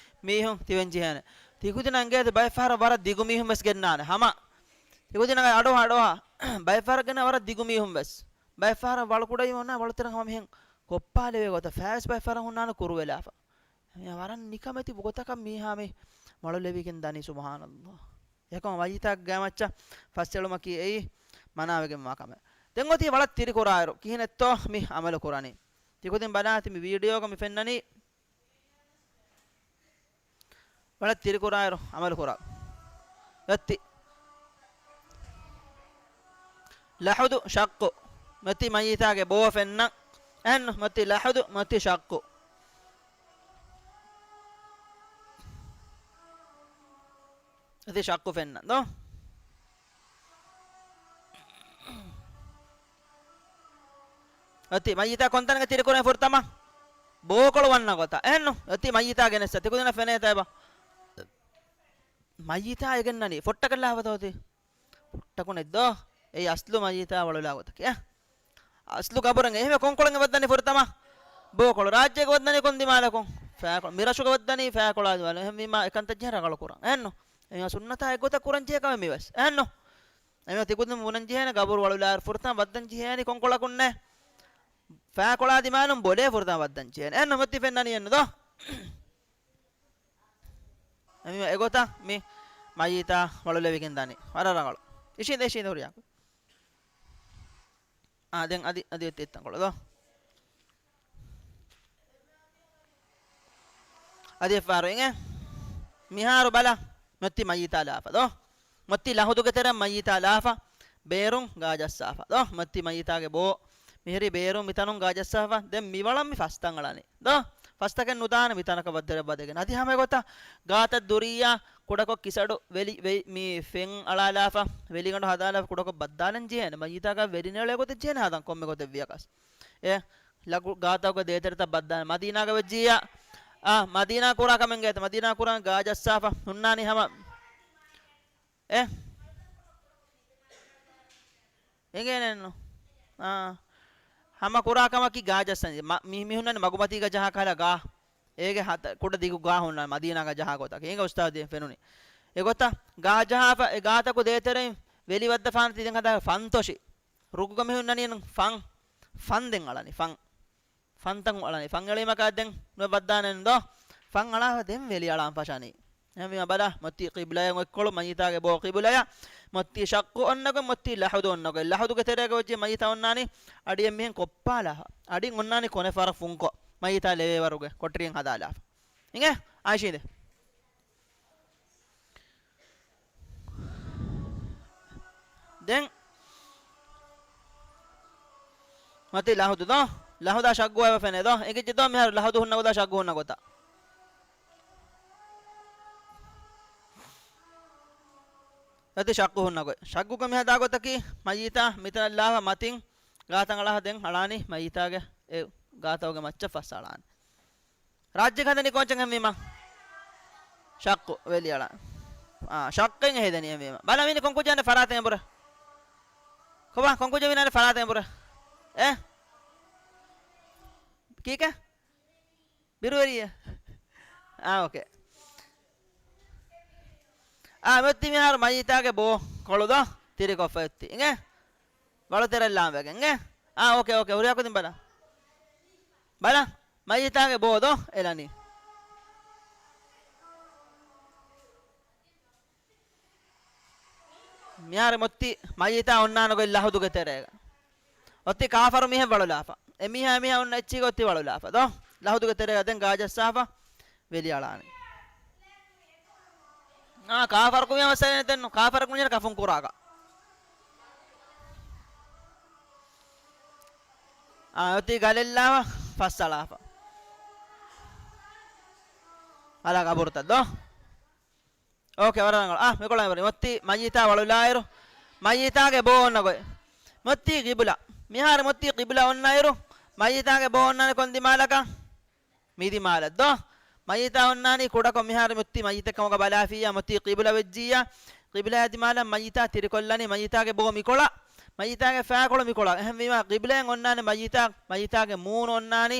މީހުން ތިބެން ޖެހޭނެ. ތިކުދިން އަނގޭތަ ބައެއް ފަހަރަށް ވަރަށް ދިގު މީހުން ވެސް ގެންނާނެ. ހަމަ. ތިކުދިން އަނގަ އަޑުއަހާ، އަޑުއަހާ. ބައެއް ފަހަރަށް ގެންނަ ވަރަށް ދިގު މީހުން ވެސް. ބައެއް ފަހަރަށް ވަޅު ކުޑައި އޮންނާ ވަޅުތެރެ ހަމަ މިހެން ކޮއްޕާލެވޭ ގޮތަށް. ފައިސް ބައެއް ފަހަރަށް ހުންނާނެ ކުރުވެލާފަ. މި ވަރަށް ނިކަމެތި ގޮތަކަށް މީހާ މި ވަޅުލެވިގެން ދަނީ، ސުބްޙާނަﷲ. އެކަމަ މައްޔިތާ ގާ މައްޗަށް ފައްސެޅުމަކީ އެއީ މަނާވެގެންވާ ކަމެއް. ދެން އޮތީ ވަޅަށް ތިރިކުރާއިރު ކިހިނެއްތޯ މި އަމަލު ކުރަނީ؟ ތިކުދިން ބަލާތި މި ވީޑިއޯގަ މި ފެންނަނީ ވަޅަށް ތިރިކުރާއިރު އަމަލު ކުރާ. އޮތީ ލަޙުދު ޝައްޤު. މިއޮތީ މައްޔިތާގެ ބޯ ފެންނަން. އެހެން މިއޮތީ ލަޙުދު، މިއޮތީ ޝައްޤު. އޮތީ ޝައްޤު ފެންނަން ދޯ. އޮތީ މައްޔިތާ ކޮންތަނަކަށް ތިރިކުރޭ ފުރަތަމަ؟ ބޯކޮޅު ވަންނަ ގޮތަށް. އެހެންނު؟ އޮތީ މައްޔިތާ ގެނެއްސަ. ތިކުދިނަށް ފެނޭތަ އެބަ؟ މައްޔިތާ އެ ގެންނަނީ. ފޮއްޓަކަށް ލާފަތަ އޮތީ؟ ފޮއްޓަކު ނެތް ދޯ. އެއީ އަސްލު މައްޔިތާ ވަޅުލާ ގޮތަކީ. އެ؟ އަސްލު ގަބުރަށް އެހެން ކޮންކޮޅެއް ވައްދަނީ ފުރަތަމަ؟ ބޯކޮޅު. ރާއްޖޭގަ ވައްދަނީ ކޮން ދިމާލަކުން؟ ފަޔާކޮޅު. މިރަށުގަ ވައްދަނީ ފަޔާކޮޅާ ދިމާލު. އެހެންވީމާ އެކަންތައް ޖެހޭ ރަނގަޅު ކުރަން. އެހެންނު؟ އެހެން ސުންނަތާ އެއްގޮތަށް ކުރަން ޖެހޭ ކަމެއް މިވެސް. އެހެންނު؟ އެމީހުން ތިކުދިން ބުނަން ޖެހޭނެ ގަބުރު ވަޅުލާއިރު ފުރަތަމަ ވައްދަން ޖެހޭނީ ކޮންކޮޅަކުންނޭ؟ ފަޔާކޮޅާ ދިމާލުން ބޮލޭ ފުރަތަމަ ވައްދަން ޖެހޭނެ. އެހެންނު؟ މިއޮތީ ފެންނަނީ އެހެންނު ދޯ؟ އެމީހުން އެގޮތަށް މި މައްޔިތާ ވަޅުލެވިގެން ދާނީ. ވަރަށް ރަނގަޅު. އިށީނދެ، އިށީނދެ ހުރިހާ. އާ، ދެން އަދި، އަދި އޮތީ އެއްތަންކޮޅު ދޯ. އަދި އެއްފަހަރު އިނގޭ. މިހާރު ބަލަ. މިއޮތީ މައްޔިތާ ލާފަ ދޯ. މިއޮތީ ލަޙުދުގެ ތެރެއަށް މައްޔިތާ ލާފަ. ބޭރުން ގާ ޖައްސާފަ ދޯ. މިއޮތީ މައްޔިތާގެ ބޯ. މިހިރީ ބޭރުން މިތަނުން ގާ ޖައްސާފަ. ދެން މިވަޅަށް މި ފަސްތަން އަޅަނީ ދޯ. ފަސްތަކެއް ނުދާނެ މިތަނަކަށް ވައްދެރަށް ވަދެގެން. އަދި ހަމަ އެގޮތަށް ގާތަށް ދުރިއްޔާ ކުޑަކޮށް ކިސަޑު ވެލި، ވެ-، މި ފެން އަޅާލާފަ، ވެލިގަނޑު ހަދާލާފަ ކުޑަކޮށް ބައްދާލަން ޖެހޭނެ. މައްޔިތާގަ ވެލި ނެޅޭ ގޮތެއް ޖެހޭނެ ހަދަން ކޮންމެ ގޮތެއް ވިޔަކަސް. އެ ލަގު ގާތަކުގެ ދޭތެރެތައް ބައްދާލަން. މަދީނާގަ ވެއްޖިއްޔާ، އާ، މަދީނާ ކުރާ ކަމެއް ގޭތަ، މަދީނާ ކުރާ ގާ ޖައްސާފަ ހުންނާނީ ހަމަ. އެ އެނގޭނެއްނު. އާ. ހަމަ ކުރާ ކަމަކީ ގާ ޖައްސަން. މަ-، މި-، މި ހުންނަނީ މަގުމަތީގަ ޖަހާ ކަހަލަ ގާ. އޭގެ ހަތަ-، ކުޑަ ދިގު ގާ ހުންނަނީ މަދީނާގަ ޖަހާ ގޮތަކީ. އޭގެ އުސްތާދު ދޭން ފެނުނީ. އެގޮތަށް ގާ ޖަހާފަ، އެ ގާތަކު ދޭތެރެއިން ވެލި ވައްދަފާނެތީ ދެން ހަދާ ފަންތޮށި. ރުކުގަ މި ހުންނަނީ ފަން. ފަން ދެން އަޅަނީ ފަން. ފަންތަން އަޅަނީ. ފަން އެޅީމަކާ ދެން ނުވެ ވައްދާނެ ދޯ. ފަން އަޅާފަ ދެން ވެލި އަޅާން ފަށަނީ. އެހެންވީމަ ބަލަ، މަތީ ޤިބްލަޔަށް އޮތްކޮޅު މައްޔިތާގެ ބޯ ޤިބުލަޔަށް، މަތީ ޝައްޤު އޮންނަގޮތް، މަތީ ލަޙުދު އޮންނަގޮތް. ލަޙުދުގެ ތެރޭގަ ވެއްޖެ މައްޔިތާ އޮންނާނީ އަޑިއެއް މިހެން ކޮއްޕާލާފަ. އަޑިން އޮންނާނީ ކޮނެ ފަހަރަށް ފުންކޮށް، މައްޔިތާ ލެވޭވަރުގެ ކޮޓަރިއެއް ހަދާލާފަ. އިނގޭ؟ އާއިޝީދެ. ދެން މަތި ލަހުދު ދޯ؟ ލަހުދާ ޝައްގު އެބަ ފެނޭ ދޯ؟ އެނގިއްޖެ ދޯ މިހާރު ލަހުދު ހުންނަ ގޮތާ ޝައްގު ހުންނަ ގޮތާ؟ އަދި ޝައްގު ހުންނަ ގޮތް. ޝައްގުގަ މިހާ ދާ ގޮތަކީ މައްޔިތާ މިތަނަށް ލާފަ މަތިން ގާތަށް އަޅާފަ ދެން އަޅާނީ މައްޔިތާގެ އެ ގާތަކުގެ މައްޗަށް ފަސް އަޅާނީ. ރާއްޖެ ހަދަނީ ކޯންޗެއް ހެންވީމަ؟ ޝައްގު ވެލި އަޅާ. އާ، ޝައްގެއް ހެދަނީ ހެންވީމަ. ބަލަ މިނި ކޮންކުޖާނެ ފަރާތެއް އެނބުރ. ކޮބާ ކޮންކުޖެ މިނާނެ ފަރާތެއް އެނބުރ. އެ؟ ކީކެ؟ ބިރުވެރިއެއް. އާ، އޯކޭ. އާ، މިއޮތީ މިހާރު މައްޔިތާގެ ބޯ ކޮޅު ދޯ ތިރިކޮށްފަ އޮތީ. އިނގޭ؟ ވަޅު ތެރެއް ލާން ވެގެން. އިނގޭ؟ އާ، އޯކޭ، އޯކޭ. ހުރިހާ ކުދިން ބަލަ. ބަލަ. މައްޔިތާގެ ބޯ ދޯ އެލަނީ. މިހާރު މިއޮތީ މައްޔިތާ އޮންނާނެ ގޮތް ލަހުދުގެ ތެރޭގަ. އޮތީ ކާފަރު މީހެއް ވަޅުލާފަ. އެ މީހާ އެ މީހާ އޮންނަ އެއްޗީގަ އޮތީ ވަޅުލާފަ. ދޯ؟ ލަހުދުގެ ތެރޭގަ ދެން ގާ ޖައްސާފަ ވެލި އަޅާނެ. އާ، ކާފަރަކު މީހާ މައްސަލައެއް ނެތެއްނު. ކާފަރަކު ނުޖެހޭނެ ކަފުން ކުރާކަށް. އާ، އޮތީ ގަލެއްލާފަ ފަސް އަޅާފަ. އަޅާ ގަބުރުތައް ދޯ؟ އޯކޭ، ވަރަށް ރަނގަޅު. އާ، މިކޮޅަށް އެބަރި. މިއޮތީ މައްޔިތާ ވަޅުލާއިރު، މައްޔިތާގެ ބޯ އޮންނަ ގޮތް. މިއޮތީ ގިބުލަ. މިހާރު މިއޮތީ ގިބުލަ އޮންނައިރު، މައްޔިތާގެ ބޯ އޮންނާނެ ކޮން ދިމާލަކަށް؟ މި ދިމާލަށް ދޯ؟ މައްޔިތާ އޮންނާނީ ކުޑަކޮށް މިހާރު މިއޮތީ މައްޔިތެއް ކަމުގަ ބަލާފިއްޔާ، މިއޮތީ ގިބުލަ ވެއްޖިއްޔާ، ގިބުލައާ ދިމާލަށް މައްޔިތާ ތިރިކޮށްލަނީ، މައްޔިތާގެ ބޯ މިކޮޅަށް، މައްޔިތާގެ ފާކޮޅު މިކޮޅަށް. އެހެންވީމާ، ގިބުލައިން އޮންނާނެ މައްޔިތާ، މައްޔިތާގެ މޫނު އޮންނާނީ،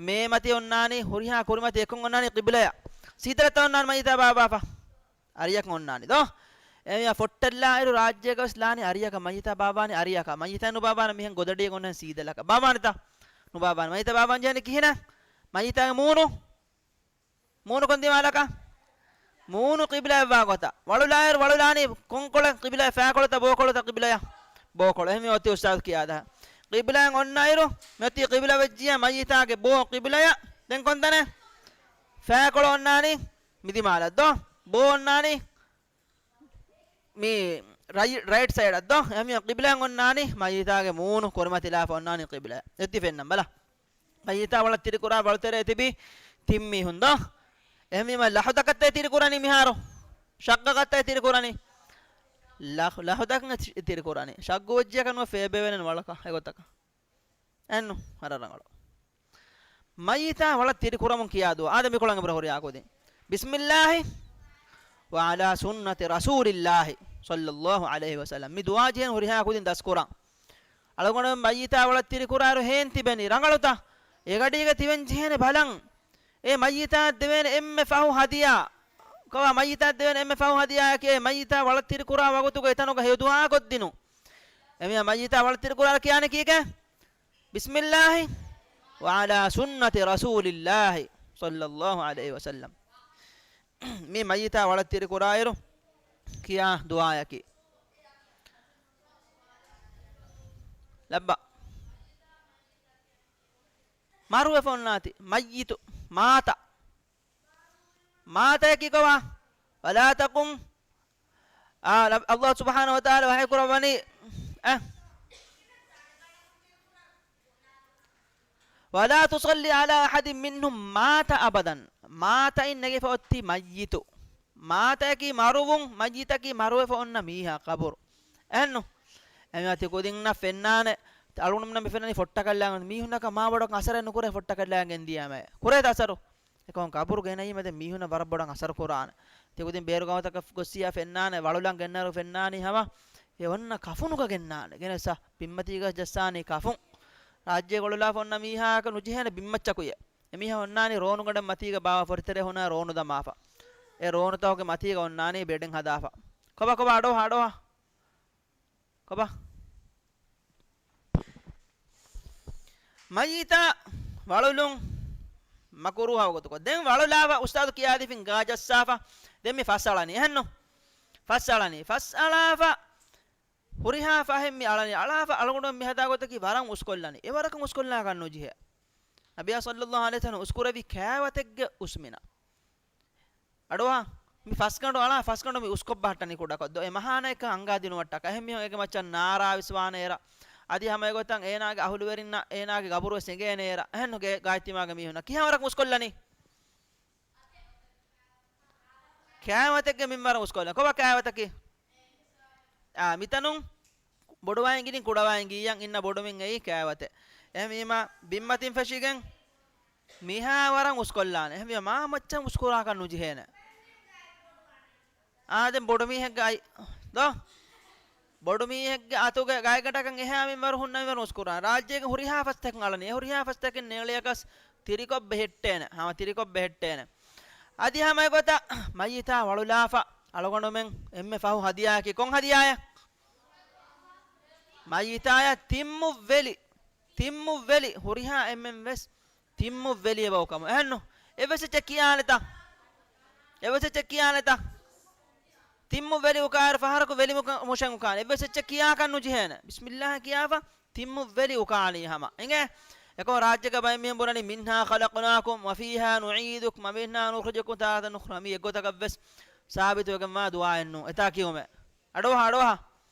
މޭމަތި އޮންނާނީ، ހުރިހާ ކުރިމަތި އެކުން އޮންނާނީ ގިބުލަޔަށް. ސީދަލަތައް އޮންނާނެ މައްޔިތާ ބާބާފަ. އަރިޔަކަށް އޮންނާނީ ދޯ؟ އެހެންވީމާ ފޮއްޓަށް ލާއިރު ރާއްޖޭގަވެސް ލާނީ އަރިޔަކަށް، މައްޔިތާ ބާބާނީ އަރިޔަކަށް. މައްޔިތާ ނުބާބާނަ މިހެން ގޮދަޑިއެއް އޮންނަ ސީދަލަކަށް. ބާބާނެތަ؟ ނުބާބާނެ. މައްޔިތާ ބާބާން ޖެހެނީ ކިހިނެއް؟ މައްޔިތާގެ މޫނު. މޫނު ކޮން ދިމާލަކަށް؟ މޫނު ޤިބްލާއަށްވާ ގޮތަށް. ވަޅުލާއިރު ވަޅުލާނީ ކޮންކޮޅެއް؟ ޤިބްލާއަށް ފާކޮޅުތަ ބޯކޮޅުތަ؟ ޤިބްލާއަށް. ބޯކޮޅު. އެހެންވީމާ އޮތީ އުސްތާޛު ކިޔާދާ. ޤިބްލާއަށް އޮންނައިރު މިއޮތީ ޤިބްލާ ވެއްޖިއްޔާ މައްޔިތާގެ ބޯ ޤިބްލާއަށް. ދެން ކޮންތަނެއް؟ ފާކޮޅު އޮންނާނީ މިދިމާލަށް ދޯ؟ ބޯ އޮންނާނީ މި ރައި-، ރައިޓް ސައިޑަށް ދޯ؟ އެހެންވީމާ ޤިބްލާއަށް އޮންނާނީ މައްޔިތާގެ މޫނު ކުރިމަތިލާފަ އޮންނާނީ ޤިބްލާއަށް. އެއޮތީ ފެންނަން ބަލަ. މައްޔިތާ ވަޅަށް ތިރިކުރާ ވަޅުތެރޭ ތިބި ތިން މީހުން ދޯ؟ އެހެންވީމާ ލަހުދަކަށްތަ ތިރިކުރަނީ މިހާރު؟ ޝައްގަކަށްތަ ތިރިކުރަނީ؟ ލަހު-، ލަހުދަކަށް ތިރިކުރަނީ. ޝައްގު ވެއްޖިއްޔާ ކަން ނުވެ ފޭބޭވޭނެ ވަޅަކަށް އެގޮތަކަށް. އެއްނު، ވަރަށް ރަނގަޅު. މައްޔިތާ ވަޅަށް ތިރިކުރަމުން ކިޔާ ދުޢާ. އާދެ، މިކޮޅަށް އެބަ ހުރިހާ ކުދިން. بسم الله وعلى سنة رسول الله صلى الله عليه وسلم. މި ދުޢާ ޖެހެން ހުރިހާ ކުދިން ދަސްކުރަން. އަޅުގަނޑުމެން މައްޔިތާ ވަޅަށް ތިރިކުރާއިރު ހޭން ތިބެނީ ރަނގަޅުތަ؟ އެގަޑީގަ ތިބެން ޖެހޭނެ ބަލަން. އެ މައްޔިތާއަށް ދެވޭނެ އެންމެ ފަހު ހަދިޔާ. ކޮބާ މައްޔިތާއަށް ދެވޭނެ އެންމެ ފަހު ހަދިޔާއަކީ އެ މައްޔިތާ ވަޅަށް ތިރިކުރާ ވަގުތުގަ އެތަނުގަ ހެޔޮ ދުޢާ ކޮށްދިނުން. އެމީހާ މައްޔިތާ ވަޅަށް ތިރިކުރާއިރު ކިޔާނީ ކީކޭ؟ بسم الله وعلى سنة رسول الله صلى الله عليه وسلم. މި މައްޔިތާ ވަޅަށް ތިރިކުރާއިރު ކިޔާ ދުޢާއަކީ. ލައްބަ. މަރުވެފަ އޮންނާތި. މައްޔިތު. މާތަ. މާތަޔަކީ ކޮބާ؟ ولا تقم. އާ، އައްލާހު ސުބްޙާނަހު ވަތަޢާލާ ވަޙީ ކުރައްވަނީ، އަ، ولا تصل على أحد منهم مات أبدا. މާތައިން ނެގިފަ އޮތީ މައްޔިތު. މާތަޔަކީ މަރުވުން، މައްޔިތަކީ މަރުވެފަ އޮންނަ މީހާ، ޤަބުރު. އެހެންނު؟ އެމީހާ ތި ކުދިންނަށް ފެންނާނެ، އަޅުގަނޑުމެންނަށް މި ފެންނަނީ ފޮއްޓަކަށް ލާގެން. މީހުންނަކަށް މާ ބޮޑަކަށް އަސަރެއް ނުކުރޭ ފޮއްޓަކަށް ލާގެން ދިޔާމަ. ކުރޭތަ އަސަރު؟ އެކަމު ޤަބުރު ގެނައީމަ ދެން މީހުންނަށް ވަރަށް ބޮޑަށް އަސަރު ކުރާނެ. ތި ކުދިން ބޭރު ގައުމުތަކަށް ގޮއްސިޔާ ފެންނާނެ، ވަޅުލަން ގެންނައިރު ފެންނާނީ ހަމަ އެ އޮންނަ ކަފުނުގަ ގެންނާނެ. ގެނެސް ބިންމަތީގަ ޖައްސާނީ ކަފުން. ރާއްޖޭގަ ވަޅުލާފަ އޮންނަ މީހާއަކަށް ނުޖެހޭނެ ބިންމައްޗަކުއެއް. އެމީހާ އޮންނާނީ ރޯނުގަނޑެއް މަތީގަ ބާވާ ފޮށިތެރޭ ހުންނަ ރޯނު ދަމާފަ. އެ ރޯނުތަކުގެ މަތީގަ އޮންނާނީ ބެޑެއް ހަދާފަ. ކޮބާ، ކޮބާ، އަޑޯހާ، އަޑޯހާ. ކޮބާ؟ މައްޔިތާ ވަޅުލުން މަކުރޫހަ ވަގުތުކޮށް. ދެން ވަޅުލާފަ އުސްތާޛު ކިޔާދީފިން ގާ ޖައްސާފަ. ދެން މި ފަސް އަޅަނީ. އެހެންނު؟ ފަސް އަޅަނީ. ފަސް އަޅާފަ ހުރިހާ ފަހެއް މި އަޅަނީ. އަޅާފަ އަޅުގަނޑު މި ހަދާ ގޮތަކީ ވަރަށް އުސްކޮށްލަނީ. އެވަރަކަށް އުސްކޮށްލާކަށް ނުޖެހޭ. ނަބިއްޔާ ޞައްލައްލާހު ޢަލައިހި ވަސައްލަމަ އުސްކުރެއްވި ކާވަތެއްގެ އުސްމިނަ. އަޑުއަހާ، މި ފަސްގަނޑު އަޅާ، ފަސްގަނޑު މި އުސްކޮށް ބަހައްޓަނީ ކުޑަކޮށް ދޯ؟ އެ މަހާނައެއްކަން އަންގާ ދިނުމަށްޓަކާ. އެހެން މީހުން އޭގެ މައްޗަށް ނާރާވެސް ވާނެ އެރަ. އަދި ހަމަ އެގޮތަށް އޭނާގެ އަހުލުވެރިންނަށް އޭނާގެ ގަބުރުވެސް އެނގޭނެ އޭރަށް. އެހެން ގާތްތިމާގެ މީހުންނަށް ކިހާވަރަކު މުސްކޮށްލަނީ؟ ކާވަތެއްގެ މިންވަރަށް މުސްކޮށްލަނީ. ކޮބާ ކާވަތަކީ؟ އާ، މިތަނުން ބޮޑުވާ އިނގިލިން ކުޑަވާ އިނގިއްޔަން އިންނަ ބޮޑުމިން އެއީ ކާވަތެއް. އެހެންވީމާ ބިންމަތިން ފެށިގެން މިހާވަރަށް މުސްކޮށްލާނެ. އެހެންވީމާ މާ މައްޗަށް މުސްކުރާކަށް ނުޖެހޭނެ. އާ، ދެން ބޮޑުމީހެއްގެ އަތް ދޯ؟ ބޮޑުމީހެއްގެ އަތުގެ ގާތްގަނޑަކަށް އެހާ މިންވަރު ހުންނަ މިންވަރު މުސްކުރާނެ. ރާއްޖޭގެ ހުރިހާ ފަސްތަކެއް އަޅަނީ. އެ ހުރިހާ ފަސްތަކެއް ނޭޅިޔަކަސް ތިރިކޮށް ބެހެއްޓޭނެ. ހަމަ ތިރިކޮށް ބެހެއްޓޭނެ. އަދި ހަމަ އެގޮތަށް މައްޔިތާ ވަޅުލާފަ އަޅުގަނޑުމެން އެންމެ ފަހު ހަދިޔާއަކީ ކޮން ހަދިޔާއެއް؟ މައްޔިތާޔަށް ތިން މުއްވެލި، ތިން މުއްވެލި ހުރިހާ އެންމެން ވެސް ތިން މުއްވެލި އެބަ އުކަމު. އެހެންނު؟ އެއްވެސް އެއްޗެއް ކިޔާނެތަ؟ އެއްވެސް އެއްޗެއް ކިޔާނެތަ؟ ތިން މުއްވެލި އުކާއިރު ފަހަރަކު ވެލި މުކަ-، މުށެން އުކާނެ. އެއްވެސް އެއްޗެއް ކިޔާކަށް ނުޖެހޭނެ. ބިސްމިއްލާހް ކިޔާފަ ތިން މުއްވެލި އުކާނީ ހަމަ. އިނގޭ؟ އެކަމަ ރާއްޖޭގަ ބައެއް މީހުން ބުނަނީ، "منها خلقناكم وفيها نعيدكم ومنها نخرجكم تارة أخرى." މީ އެއްގޮތަކަށް ވެސް ސާބިތުވެގެންވާ ދުޢާއެއް ނޫން. އެތާ ކިޔުމެއް. އަޑުއަހާ، އަޑުއަހާ.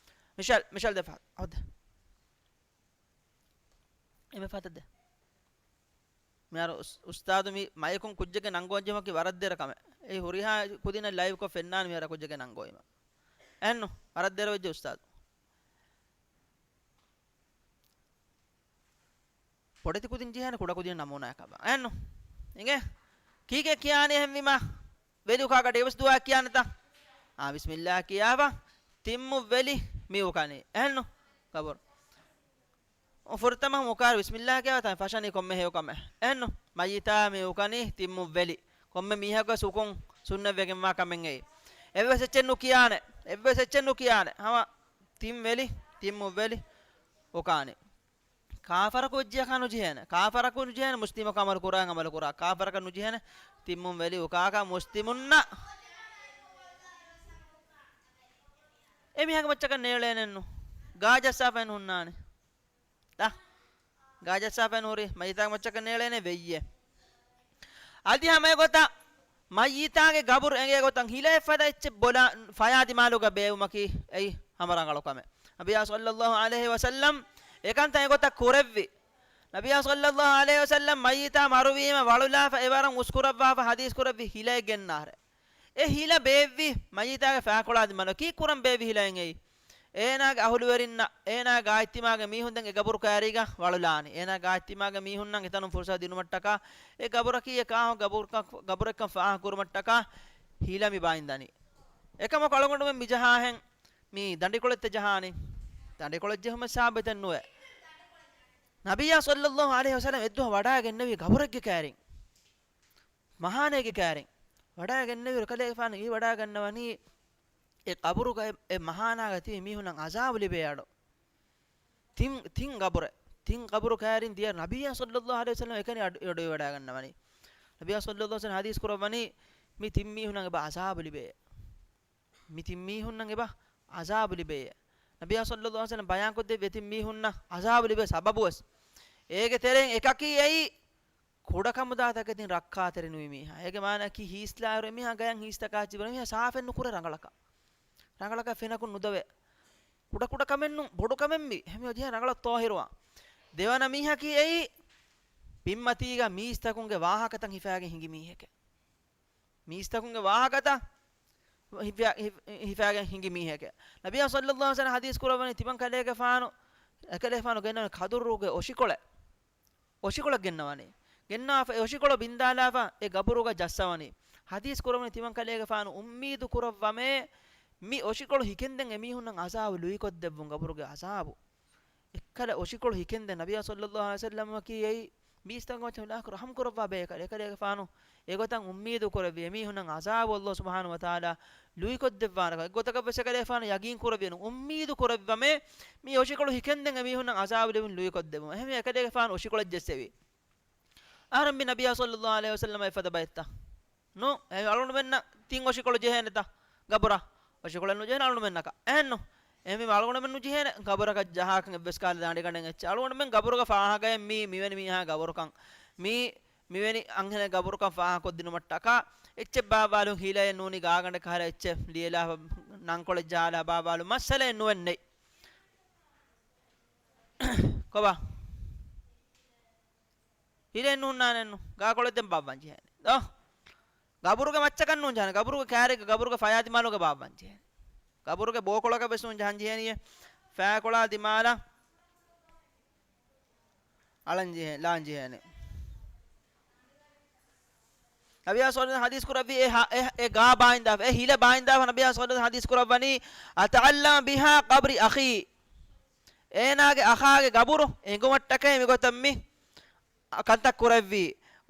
މިޝަލް، މިޝަލް ދެފަ. އަދެ. އެމެ ފަތަ ދެ. މިހާރު އުސް-، އުސްތާދު މި މައިކުން ކުއްޖެއްގެ ނަންގަވަން ޖެހުމަކީ ވަރަށް ދެރަ ކަމެއް. އެ ހުރިހާ ކުދިންނަށް ލައިވްކޮށް ފެންނާނެ މިހާރު ކުއްޖެއްގެ ނަންގަވީމަ. އެހެންނު؟ ވަރަށް ދެރަ ވެއްޖެ އުސްތާދު. ބޮޑެތި ކުދިން ޖެހޭނެ ކުޑަ ކުދިން ނަމޫނާއަކަށް ވާ. އެހެންނު؟ އިނގޭ؟ ކީކޭ ކިޔާނީ އެހެންވީމާ؟ ވެލި އުކާ ގަޑި އެވެސް ދުޢާ ކިޔާނެތަ؟ އާ، ބިސްމިއްލާ ކިޔާފަ ތިން މުއްވެލި މި އުކާނީ. އެހެންނު؟ ގަބުރު. ފުރަތަމަ މުކާރު ބިސްމިއްލާ ކިޔާފަ ތަން ފަށަނީ ކޮންމެ ހެޔޮކަމެއް. އެހެންނު؟ މައްޔިތާ މި އުކަނީ ތިން މުއްވެލި. ކޮންމެ މީހަކަށް ސުކުން ސުންނަތްވެގެންވާ ކަމެއް އެއީ. އެއްވެސް އެއްޗެއް ނުކިޔާނެ. އެއްވެސް އެއްޗެއް ނުކިޔާނެ. ހަމަ ތިން ވެލި، ތިން މުއްވެލި އުކާނެ. ކާފަރަކު ވެއްޖިޔަކާ ނުޖެހޭނެ. ކާފަރަކު ނުޖެހޭނެ މުސްލިމަކު އަމަލު ކުރާ، އަމަލު ކުރާ. ކާފަރަކަށް ނުޖެހޭނެ ތިން މުއްވެލި އުކާކަށް މުސްލިމުންނަށް. އެމީހާގެ މައްޗަކަށް ނޭޅޭނެއްނު. ގާ ޖައްސާފައިން ހުންނާނެ. ތަ؟ ގާ ޖައްސާފައިން ހުރި މައްޔިތާގެ މައްޗަކަށް ނޭޅޭނެ ވެއްޔޭ. އަދި ހަމަ އެގޮތަށް މައްޔިތާގެ ގަބުރު އެނގޭ ގޮތަށް ހިލައެއް ފަދަ އެއްޗެއް ބޮލާ ފަޔާ ދިމާލުގަ ބޭއްވުމަކީ އެއީ ހަމަ ރަނގަޅު ކަމެއް. ނަބިއްޔާ ޞައްލައްލާހު ޢަލައިހި ވަސައްލަމް އެކަންތައް އެގޮތަށް ކުރެއްވި. ނަބިއްޔާ ޞައްލައްލާހު ޢަލައިހި ވަސައްލަމް މައްޔިތާ މަރުވީމަ ވަޅުލާފަ އެވަރަށް މުސްކުރައްވާފަ ޙަދީޘް ކުރެއްވި ހިލައެއް ގެންނާށޭ. އެ ހިލަ ބޭއްވި މައްޔިތާގެ ފާކޮޅާ ދިމާލު ކީއްކުރަން ބޭއްވި ހިލައެއް އެއީ؟ އޭނާގެ އަހުލުވެރިންނަށް، އޭނާގެ ގާތްތިމާގެ މީހުން ދެން އެ ގަބުރު ކައިރީގަ ވަޅުލާނީ. އޭނާގެ ގާތްތިމާގެ މީހުންނަށް އެތަނުން ފުރުސަތު ދިނުމަށްޓަކާ، އެ ގަބުރަކީ އެ ކާހު ގަބުރުކަ-، ގަބުރެއްކަން ފާހަގަކުރުމަށްޓަކާ ހިލަ މި ބާއިންދަނީ. އެކަމަކު އަޅުގަނޑުމެން މި ޖަހާހެން މީ ދަނޑިކޮޅެއްތަ ޖަހާނީ؟ ދަނޑިކޮޅެއް ޖެހުމެއް ސާބިތެއް ނުވޭ. ނަބިއްޔާ ޞައްލައްލާހު ޢަލައިހި ވަސައްލަމް އެއްދުވަހަށް ވަޑާގެންނެވީ ގަބުރެއްގެ ކައިރިން. މަހާނައެއްގެ ކައިރިން ވަޑާގެންނެވިއިރު، އެކަލޭގެފާނު އިވިވަޑާގަންނަވަނީ އެ ގަބުރުގަ އެ، އެ މަހާނާގަ ތިބި މީހުންނަށް ޢަޒާބު ލިބޭ އަޑު. ތިން، ތިން ގަބުރެއް، ތިން ގަބުރު ކައިރިން ދިޔަ ނަބިއްޔާ ޞައްލައްލާހު ޢަލައިހި ވަސައްލަމް އެކަނި އަޑު، އަޑުއިވަޑާގަންނަވަނީ. ނަބިއްޔާ ޞައްލައްލާހު ޢަލައިހި ވަސައްލަމް ޙަދީޘް ކުރައްވަނީ، މި ތިން މީހުންނަށް އެބަ ޢަޒާބު ލިބޭ. މި ތިން މީހުންނަށް އެބަ ޢަޒާބު ލިބޭ. ނަބިއްޔާ ޞައްލައްލާހު ޢަލައިހި ވަސައްލަމް ބަޔާންކޮށްދެއްވި ތިން މީހުންނަށް ޢަޒާބު ލިބޭ ސަބަބުވެސް. އޭގެ ތެރެއިން އެކަކީ އެއީ، ކުޑަކަމުދާތަކެތިން ރައްކާތެރި ނުވި މީހާ. އޭގެ މާނައަކީ ހީސްލާއިރު އެމީހާ ގަޔަށް ހީސްތަކާ އެއްޗެއް ބުނެ މީހާ ސާފެއް ނުކުރޭ ރަނގަޅަކަށް. ރަނގަޅަކަށް ފެނަކުން ނުދޮވޭ. ކުޑަކުޑަ ކަމެއްނު، ބޮޑު ކަމެއް މީ. އެހެންވެ ޖެހޭ ރަނގަޅަށް ޠާހިރުވާން. ދެވަނަ މީހަކީ އެއީ، ބިންމަތީގަ މީސްތަކުންގެ ވާހަކަތައް ހިފާގެން ހިނގި މީހެކޭ. މީސްތަކުންގެ ވާހަކަތައް ހިފާ-، ހި-، ހިފާގެން ހިނގި މީހެކޭ. ނަބިއްޔާ ޞައްލައްލާހު ޢަލައިހި ވަސައްލަމް ޙަދީޘް ކުރައްވަނީ ތިމަން ކަލޭގެފާނު، އެކަލޭގެފާނު ގެންނަވަނީ ކަދުރުގެ އޮށިކޮޅެއް. އޮށިކޮޅެއް ގެންނަވަނީ. ގެންނާފަ އެ އޮށިކޮޅު ބިންދާލާފަ އެ ގަބުރުގަ ޖައްސަވަނީ. ޙަދީޘް ކުރައްވަނީ ތިމަން ކަލޭގެފާނު އުއްމީދު ކުރައްވަމޭ، މި އޮށިކޮޅު ހިކެންދެން އެމީހުންނަށް ޢަޒާބު ލުއިކޮށްދެއްވުން، ގަބުރުގެ ޢަޒާބު. އެއްކަލަ އޮށިކޮޅު ހިކެންދެން ނަބިއްޔާ ޞައްލައްލާހު ޢަލައިހި ވަސައްލަމަކީ އެއީ މީސްތަކުން މައްޗަށް ރަޙްމު ކުރައްވާ ބަޔަކަށް. އެކަލޭގެފާނު އެގޮތަށް އުއްމީދު ކުރެއްވި އެމީހުންނަށް ޢަޒާބު ﷲ ސުބްޙާނަހޫ ވަތަޢާލާ ލުއިކޮށްދެއްވާނެކަން. އެއްގޮތަކަށް ވެސް އެކަލޭގެފާނު ޔަގީން ކުރެއްވި އުއްމީދު ކުރެއްވަމޭ، މި އޮށިކޮޅު ހިކެންދެން އެމީހުންނަށް ޢަޒާބު ލިބުން ލުއިކޮށްދެއްވުމަށް. އެހެންވެ އެކަލޭގެފާނު އޮށިކޮޅަށް ޖެއްސެވި. އަހަރެން މި ނަބިއްޔާ ޞައްލައްލާހު ޢަލައިހި ވަސައްލަމަށް އެފަދަ ބައެއްތަ؟ ނޫ، އެ އަޅުގަނޑުމެންނަށް ތިން އޮށިކޮޅު ޖެހޭނެތަ ގަބުރަށް؟ އޮށިކޮޅެއް ނުޖެހޭނެ އަޅުގަނޑުމެންނަކަށް. އެހެންނު؟ އެހެންވީމަ އަޅުގަނޑުމެން ނުޖެހޭނެ ގަބުރަކަށް ޖަހާކަށް އެއްވެސް ކާލަ ދާނޑިގަނޑެއް އެއްޗެއް. އަޅުގަނޑުމެން ގަބުރުގަ ފާހަގައެއް މީ، މިވެނި މީހާ ގަބުރުކަން. މީ، މިވެނި އަންހެނެއް ގަބުރުކަން ފާހަގަކޮށްދިނުމަށްޓަކާ އެއްޗެއް ބާއްވާލުން ހިލައެއް ނޫނީ ގާގަނޑެއް ކަހަލަ އެއްޗެއް ލިޔެލާ ނަންކޮޅެއް ޖަހާލާ ބާއްވާލުން މައްސަލައެއް ނުވެންނެއް. ބާ. ހިލެއް ނޫންނާނެއްނު. ގާކޮޅެއް ދެން ބާއްވަން ޖެހޭނެ. ދޯ. ގަބުރުގެ މައްޗަކަށް ނޫން ޖެހޭނެ. ގަބުރުގެ ކާރިގަ، ގަބުރުގެ ފަޔާދިމާލުގަ ބާއްވަން ޖެހޭނެ. ގަބުރުގެ ބޯކޮޅަކަށް ވެސް ނޫން ޖަހަން ޖެހޭނީ. ފަޔާކޮޅާ ދިމާލަށް އަޅަން ޖެހޭ، ލާން ޖެހޭނެ. ނަބިޔާ ސައްލައްލާހު ޢަލައިހި ވަސައްލަމަ ވި އެ ހަ-، އެ، އެ ގާ ބާއިން ދާފަ، އެ ހިލަ ބާއިން ދާފަ، ނަބިޔާ ސައްލައްލާހު ޢަލައިހި ވަސައްލަމަ ޙަދީޘް ކުރައްވަނީ، "أتعلم بها قبر أخي." އޭނާގެ އަޚާގެ ގަބުރު އެނގުމަށްޓަކައި މިގޮތަށް މި ކަންތައް ކުރެއްވީ.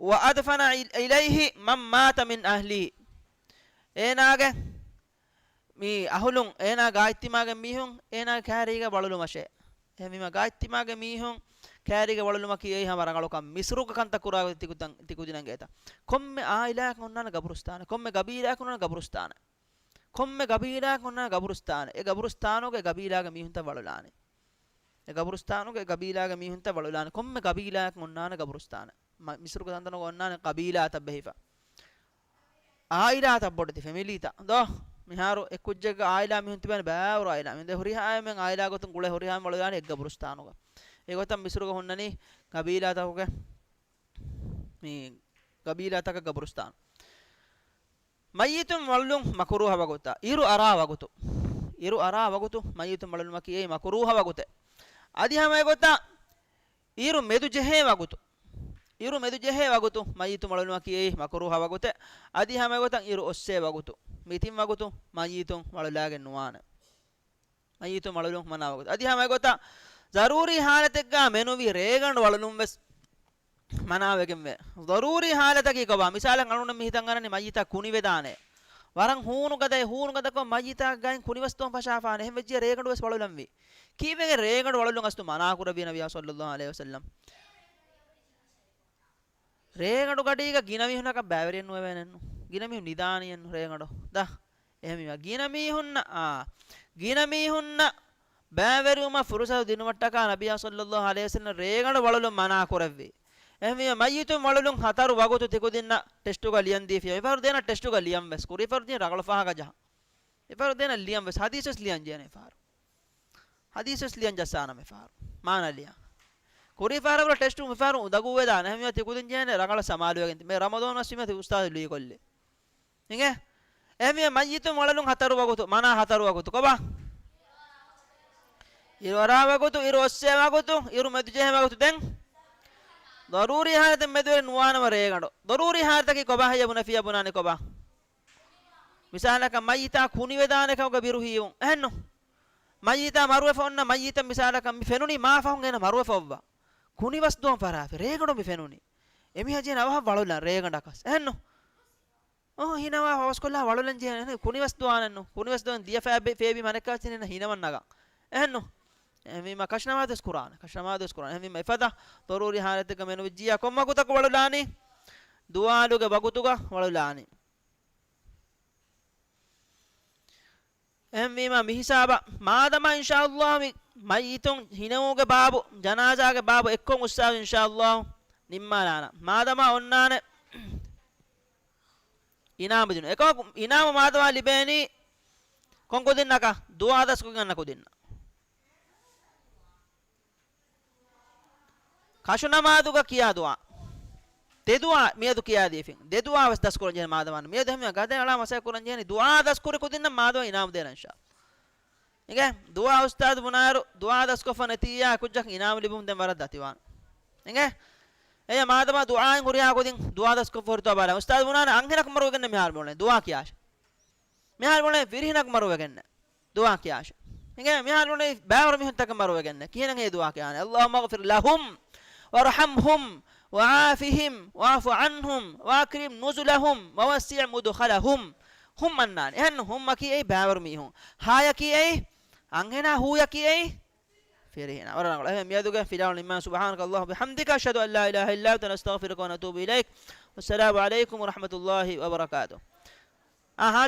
"وأدفن إليه من مات من أهلي." އޭނާގެ މި އަހުލުން އޭނާ ގާތްތިމާގެ މީހުން އޭނާ ކާރީގަ ވަޅުލުމަށޭ. އެހެންވީމަ ގާތްތިމާގެ މީހުން ކާރީގަ ވަޅުލުމަކީ އެއީ ހަމަ ރަނގަޅުކަން. މިސްރުގަ ކަންތައް ކުރާ ތިކުތަން-، ތިކުދިންނަށް ގޭތަ. ކޮންމެ އާއިލާއަކަށް އޮންނާނެ ގަބުރުސްތާނެއް. ކޮންމެ ގަބީލާއަކަށް އޮންނާނެ ގަބުރުސްތާނެއް. ކޮންމެ ގަބީލާއަކަށް އޮންނާނެ ގަބުރުސްތާނެއް. އެ ގަބުރުސްތާނުގެ ގަބީލާގެ މީހުންތައް ވަޅުލާނެ. އެ ގަބުރުސްތާނުގެ ގަބީލާގެ މީހުންތައް ވަޅުލާނެ. ކޮންމެ ގަބީލާއަކަށް އޮންނާނެ ގަބުރުސްތާނެއް. މަ-، މިސްރުގެ ތަންތަނުގަ އޮންނާނެ ގަބީލާތައް ބެހިފަ. އާއިލާތައް ބޮޑެތި ފެމިލީތައް. ދޯ، މިހާރު އެ ކުއްޖެއްގެ އާއިލާ މީހުން ތިބޭނެ ބާވަރު އާއިލާ. މި ދެ ހުރިހާ އެންމެން އާއިލާ ގޮތުން ގުޅޭ ހުރިހާ ވަޅުލާނެ އެއް ގަބުރުސްތާނުގަ. އެގޮތަށް މިސްރުގަ ހުންނަނީ ގަބީލާތަކުގެ، މި ގަބީލާތަކަށް ގަބުރުސްތާނު. މައްޔިތުން ވަޅުލުން މަކުރޫހަ ވަގުތާ. އިރު އަރާ ވަގުތު. އިރު އަރާ ވަގުތު މައްޔިތުން ވަޅުލުމަކީ އެއީ މަކުރޫހަ ވަގުތެއް. އަދި ހަމައެގޮތަށް އިރު މެދު ޖެހޭ ވަގުތު. އިރު މެދު ޖެހޭ ވަގުތު މައްޔިތުން ވަޅުލުމަކީ އެއީ މަކުރޫހަ ވަގުތެއް. އަދި ހަމައެގޮތަށް އިރު އޮއްސޭ ވަގުތު. މި ތިން ވަގުތު މައްޔިތުން ވަޅުލާގެން ނުވާނެ. މައްޔިތުން ވަޅުލުން މަނާ ވަގުތު. އަދި ހަމައެގޮތަށް ޒަރޫރީ ހާލަތެއްގަ މެނުވި ރޭގަނޑު ވަޅުލުން ވެސް މަނާވެގެންވޭ. ޒަރޫރީ ހާލަތަކީ ކޮބާ؟ މިސާލަށް އަޅުގަނޑު މި ހިތަށް އަރަނީ މައްޔިތާ ކުނިވެދާނެ. ވަރަށް ހޫނު ގަދައެއް، ހޫނު ގަދަކޮށް މައްޔިތާގައި ކުނިވަސް ދުވަން ފަށާފާނެ. އެހެން ވެއްޖެ ރޭގަނޑު ވެސް ވަޅުލަންވީ. ކީއްވެގެން ރޭގަނޑު ވަޅުލުން އަސްލު މަނާ ކުރެއްވީ ނަބިއްޔާ ޞައްލައްލާހު ޢަލައިހި ވަސައްލަމް؟ ރޭގަނޑު ގަޑީގަ ގިނަ މީހުންނަކަށް ބައިވެރިއެއް ނުވެވޭނެއްނު. ގިނަ މީހުން ނިދާނީއެއްނު ރޭގަނޑު. ދާ. އެހެންވީމަ ގިނަ މީހުންނަށް، އާ، ގިނަ މީހުންނަށް ބައިވެރިވުމަށް ފުރުސަތު ދިނުމަށްޓަކާ ނަބިއްޔާ ޞައްލައްލާހު ޢަލައިހި ވަސައްލަމް ރޭގަނޑު ވަޅުލުން މަނާ ކުރެއްވި. އެހެންވީމަ މައްޔިތުން ވަޅުލުން ހަތަރު ވަގުތު ތިކުދިންނަށް ޓެސްޓުގަ ލިޔަން ދީފި. މިފަހަރު ދޭނަ ޓެސްޓުގަ ލިޔަން ވެސް. ކުރީފަހަރު ދީން ރަނގަޅު ފާހަގަ ޖަހަން. މިފަހަރު ދޭނަ ލިޔަން ވެސް. ހަދީސް ވެސް ލިޔަން ޖެހޭނެ މިފަހަރު. ހަދީސް ވެސް ލިޔަން ޖައްސާނަ މިފަހަރު. މާނަ ލިޔަން. ކުރީފަހަރަށް ޓެސްޓު މިފަހަރު ދަގުވެދާނެ. އެހެންވީމަ ތިކުދިން ޖެހޭނެ ރަނގަޅަށް ސަމާލުވެގެން. މި ރަމަޟާން މަސް ވީމަ ތި އުސްތާޛު ލުއިކޮށްލި. އިނގޭ؟ އެހެންވީމަ މައްޔިތުން ވަޅުލުން ހަތަރު ވަގުތު، މަނާ ހަތަރު ވަގުތު ކޮބާ؟ އިރު އަރާ ވަގުތު، އިރު އޮއްސޭ ވަގުތު، އިރު މެދު ޖެހޭ ވަގުތު ދެން. ޟަރޫރީ ހާލަތެއް މެދުވެރި ނުވާނަމަ ރޭގަނޑު. ޟަރޫރީ ހާލަތަކީ ކޮބާ ހެއްޔޭ ބުނެފިއްޔާ ބުނާނީ ކޮބާ؟ މިސާލަކަށް މައްޔިތާ ކުނިވެދާނެ ކަމުގަ ބިރު ހީވުން. އެހެންނު؟ މައްޔިތާ މަރުވެފަ އޮންނަ މައްޔިތަށް މިސާލަކަށް މި ފެނުނީ މާ ފަހުން އޭނަ މަރުވެފަ އޮއްވާ. ކުނިވަސް ދުވަން ފަށާފި. ރޭގަނޑު މި ފެނުނީ. އެމީހާ ޖެހޭނެ އަވަހަށް ވަޅުލަން ރޭގަނޑަކަސް. އެހެންނު؟ އޯ، ހީނަވާ ފަވަސްކޮށްލާ ވަޅުލަން ޖެހޭނެ. ކުނިވަސް ދުވާނެއްނު. ކުނިވަސް ދުވަން ދިޔަ ފޭބި، ފޭބީމަ އަނެއްކާ ވެސް ހީނަ ހިނަވަން ނަގަން. އެހެންނު؟ އެހެންވީމަ ކަށުނަމާދު ވެސް ކުރާނެ. ކަށުނަމާދު ވެސް ކުރާނެ. އެހެންވީމަ އެފަދަ ޟަރޫރީ ހާލަތެއްގަ މެނުވެއްޖިއްޔާ ކޮން ވަގުތަކު ވަޅުލާނީ؟ ދުވާލުގެ ވަގުތުގަ ވަޅުލާނީ. އެހެންވީމަ މި ހިސާބަށް މާދަމާ އިންޝާﷲ މި މައްޔިތުން ހިނެވުމުގެ ބާބު، ޖަނާޒާގެ ބާބު އެއްކޮށް އުސްތާޛު އިންޝާﷲ ނިންމާލާނަން. މާދަމާ އޮންނާނެ އިނާމު ދިނުން. އެކަމަކު އިނާމު މާދަމާ ލިބޭނީ ކޮން ކުދިންނަކަށް؟ ދުޢާ ދަސްކޮށްގެން އަންނަ ކުދިންނަށް. ކަށުނަމާދުގަ ކިޔާ ދުޢާ. ދެ ދުޢާ މިއަދު ކިޔާދީފިން. ދެ ދުޢާ ވެސް ދަސްކުރަން ޖެހޭ މާދަމާ. މިއަދު އެހެންވެ ގަދައަޅާ މަސައްކަތް ކުރަން ޖެހޭނީ ދުޢާ ދަސްކުރި ކުދިންނަށް މާދަމާ އިނާމު ދޭނަން އިންޝާﷲ. އިނގޭ؟ ދުޢާ އުސްތާޛު ބުނާއިރު، ދުޢާ ދަސްކޮށްފަ ނެތިއްޔާ ކުއްޖަކަށް އިނާމު ލިބުމުން ދެން ވަރަށް ދަތިވާނެ. އިނގޭ؟ އެޔަ މާދަމާ ދުޢާއިން ހުރިހާ ކުދިން ދުޢާ ދަސްކޮށްފަ ހުރިތޯ ބަލާ. އުސްތާޛު ބުނާނެ އަންހެނަކު މަރުވެގެންނެ މިހާރު ބުނޭ. ދުޢާ ކިޔާށޭ. މިހާރު ބުނޭ ފިރިހެނަކު މަރުވެގެންނެ. ދުޢާ ކިޔާށޭ. އިނގޭ މިހާރު ބުނޭ ބައިވަރު މީހުންތަކަށް މަރުވެގެންނެ. ކިހިނެއް ހޭ ދުޢާ ކިޔާނެ؟ اللهم اغفر لهم وارحمهم وعافهم واعف عنهم وأكرم نزلهم ووسع مدخلهم. ހުމް އަންނާނެ. އެހެން ހުމްއަކީ އެއީ ބައިވަރު މީހުން. ހާޔަކީ އެއީ އަންހެނާ، ހޫޔަކީ އެއީ ފިރިހެނާ. ވަރަށް ރަނގަޅު. އެހެން މިއަދުގެ ފިލާވަޅު ނިންމާ. سبحانك اللهم وبحمدك، أشهد أن لا إله إلا أنت، نستغفرك ونتوب إليك. والسلام عليكم ورحمة الله وبركاته. އާ، ހާ،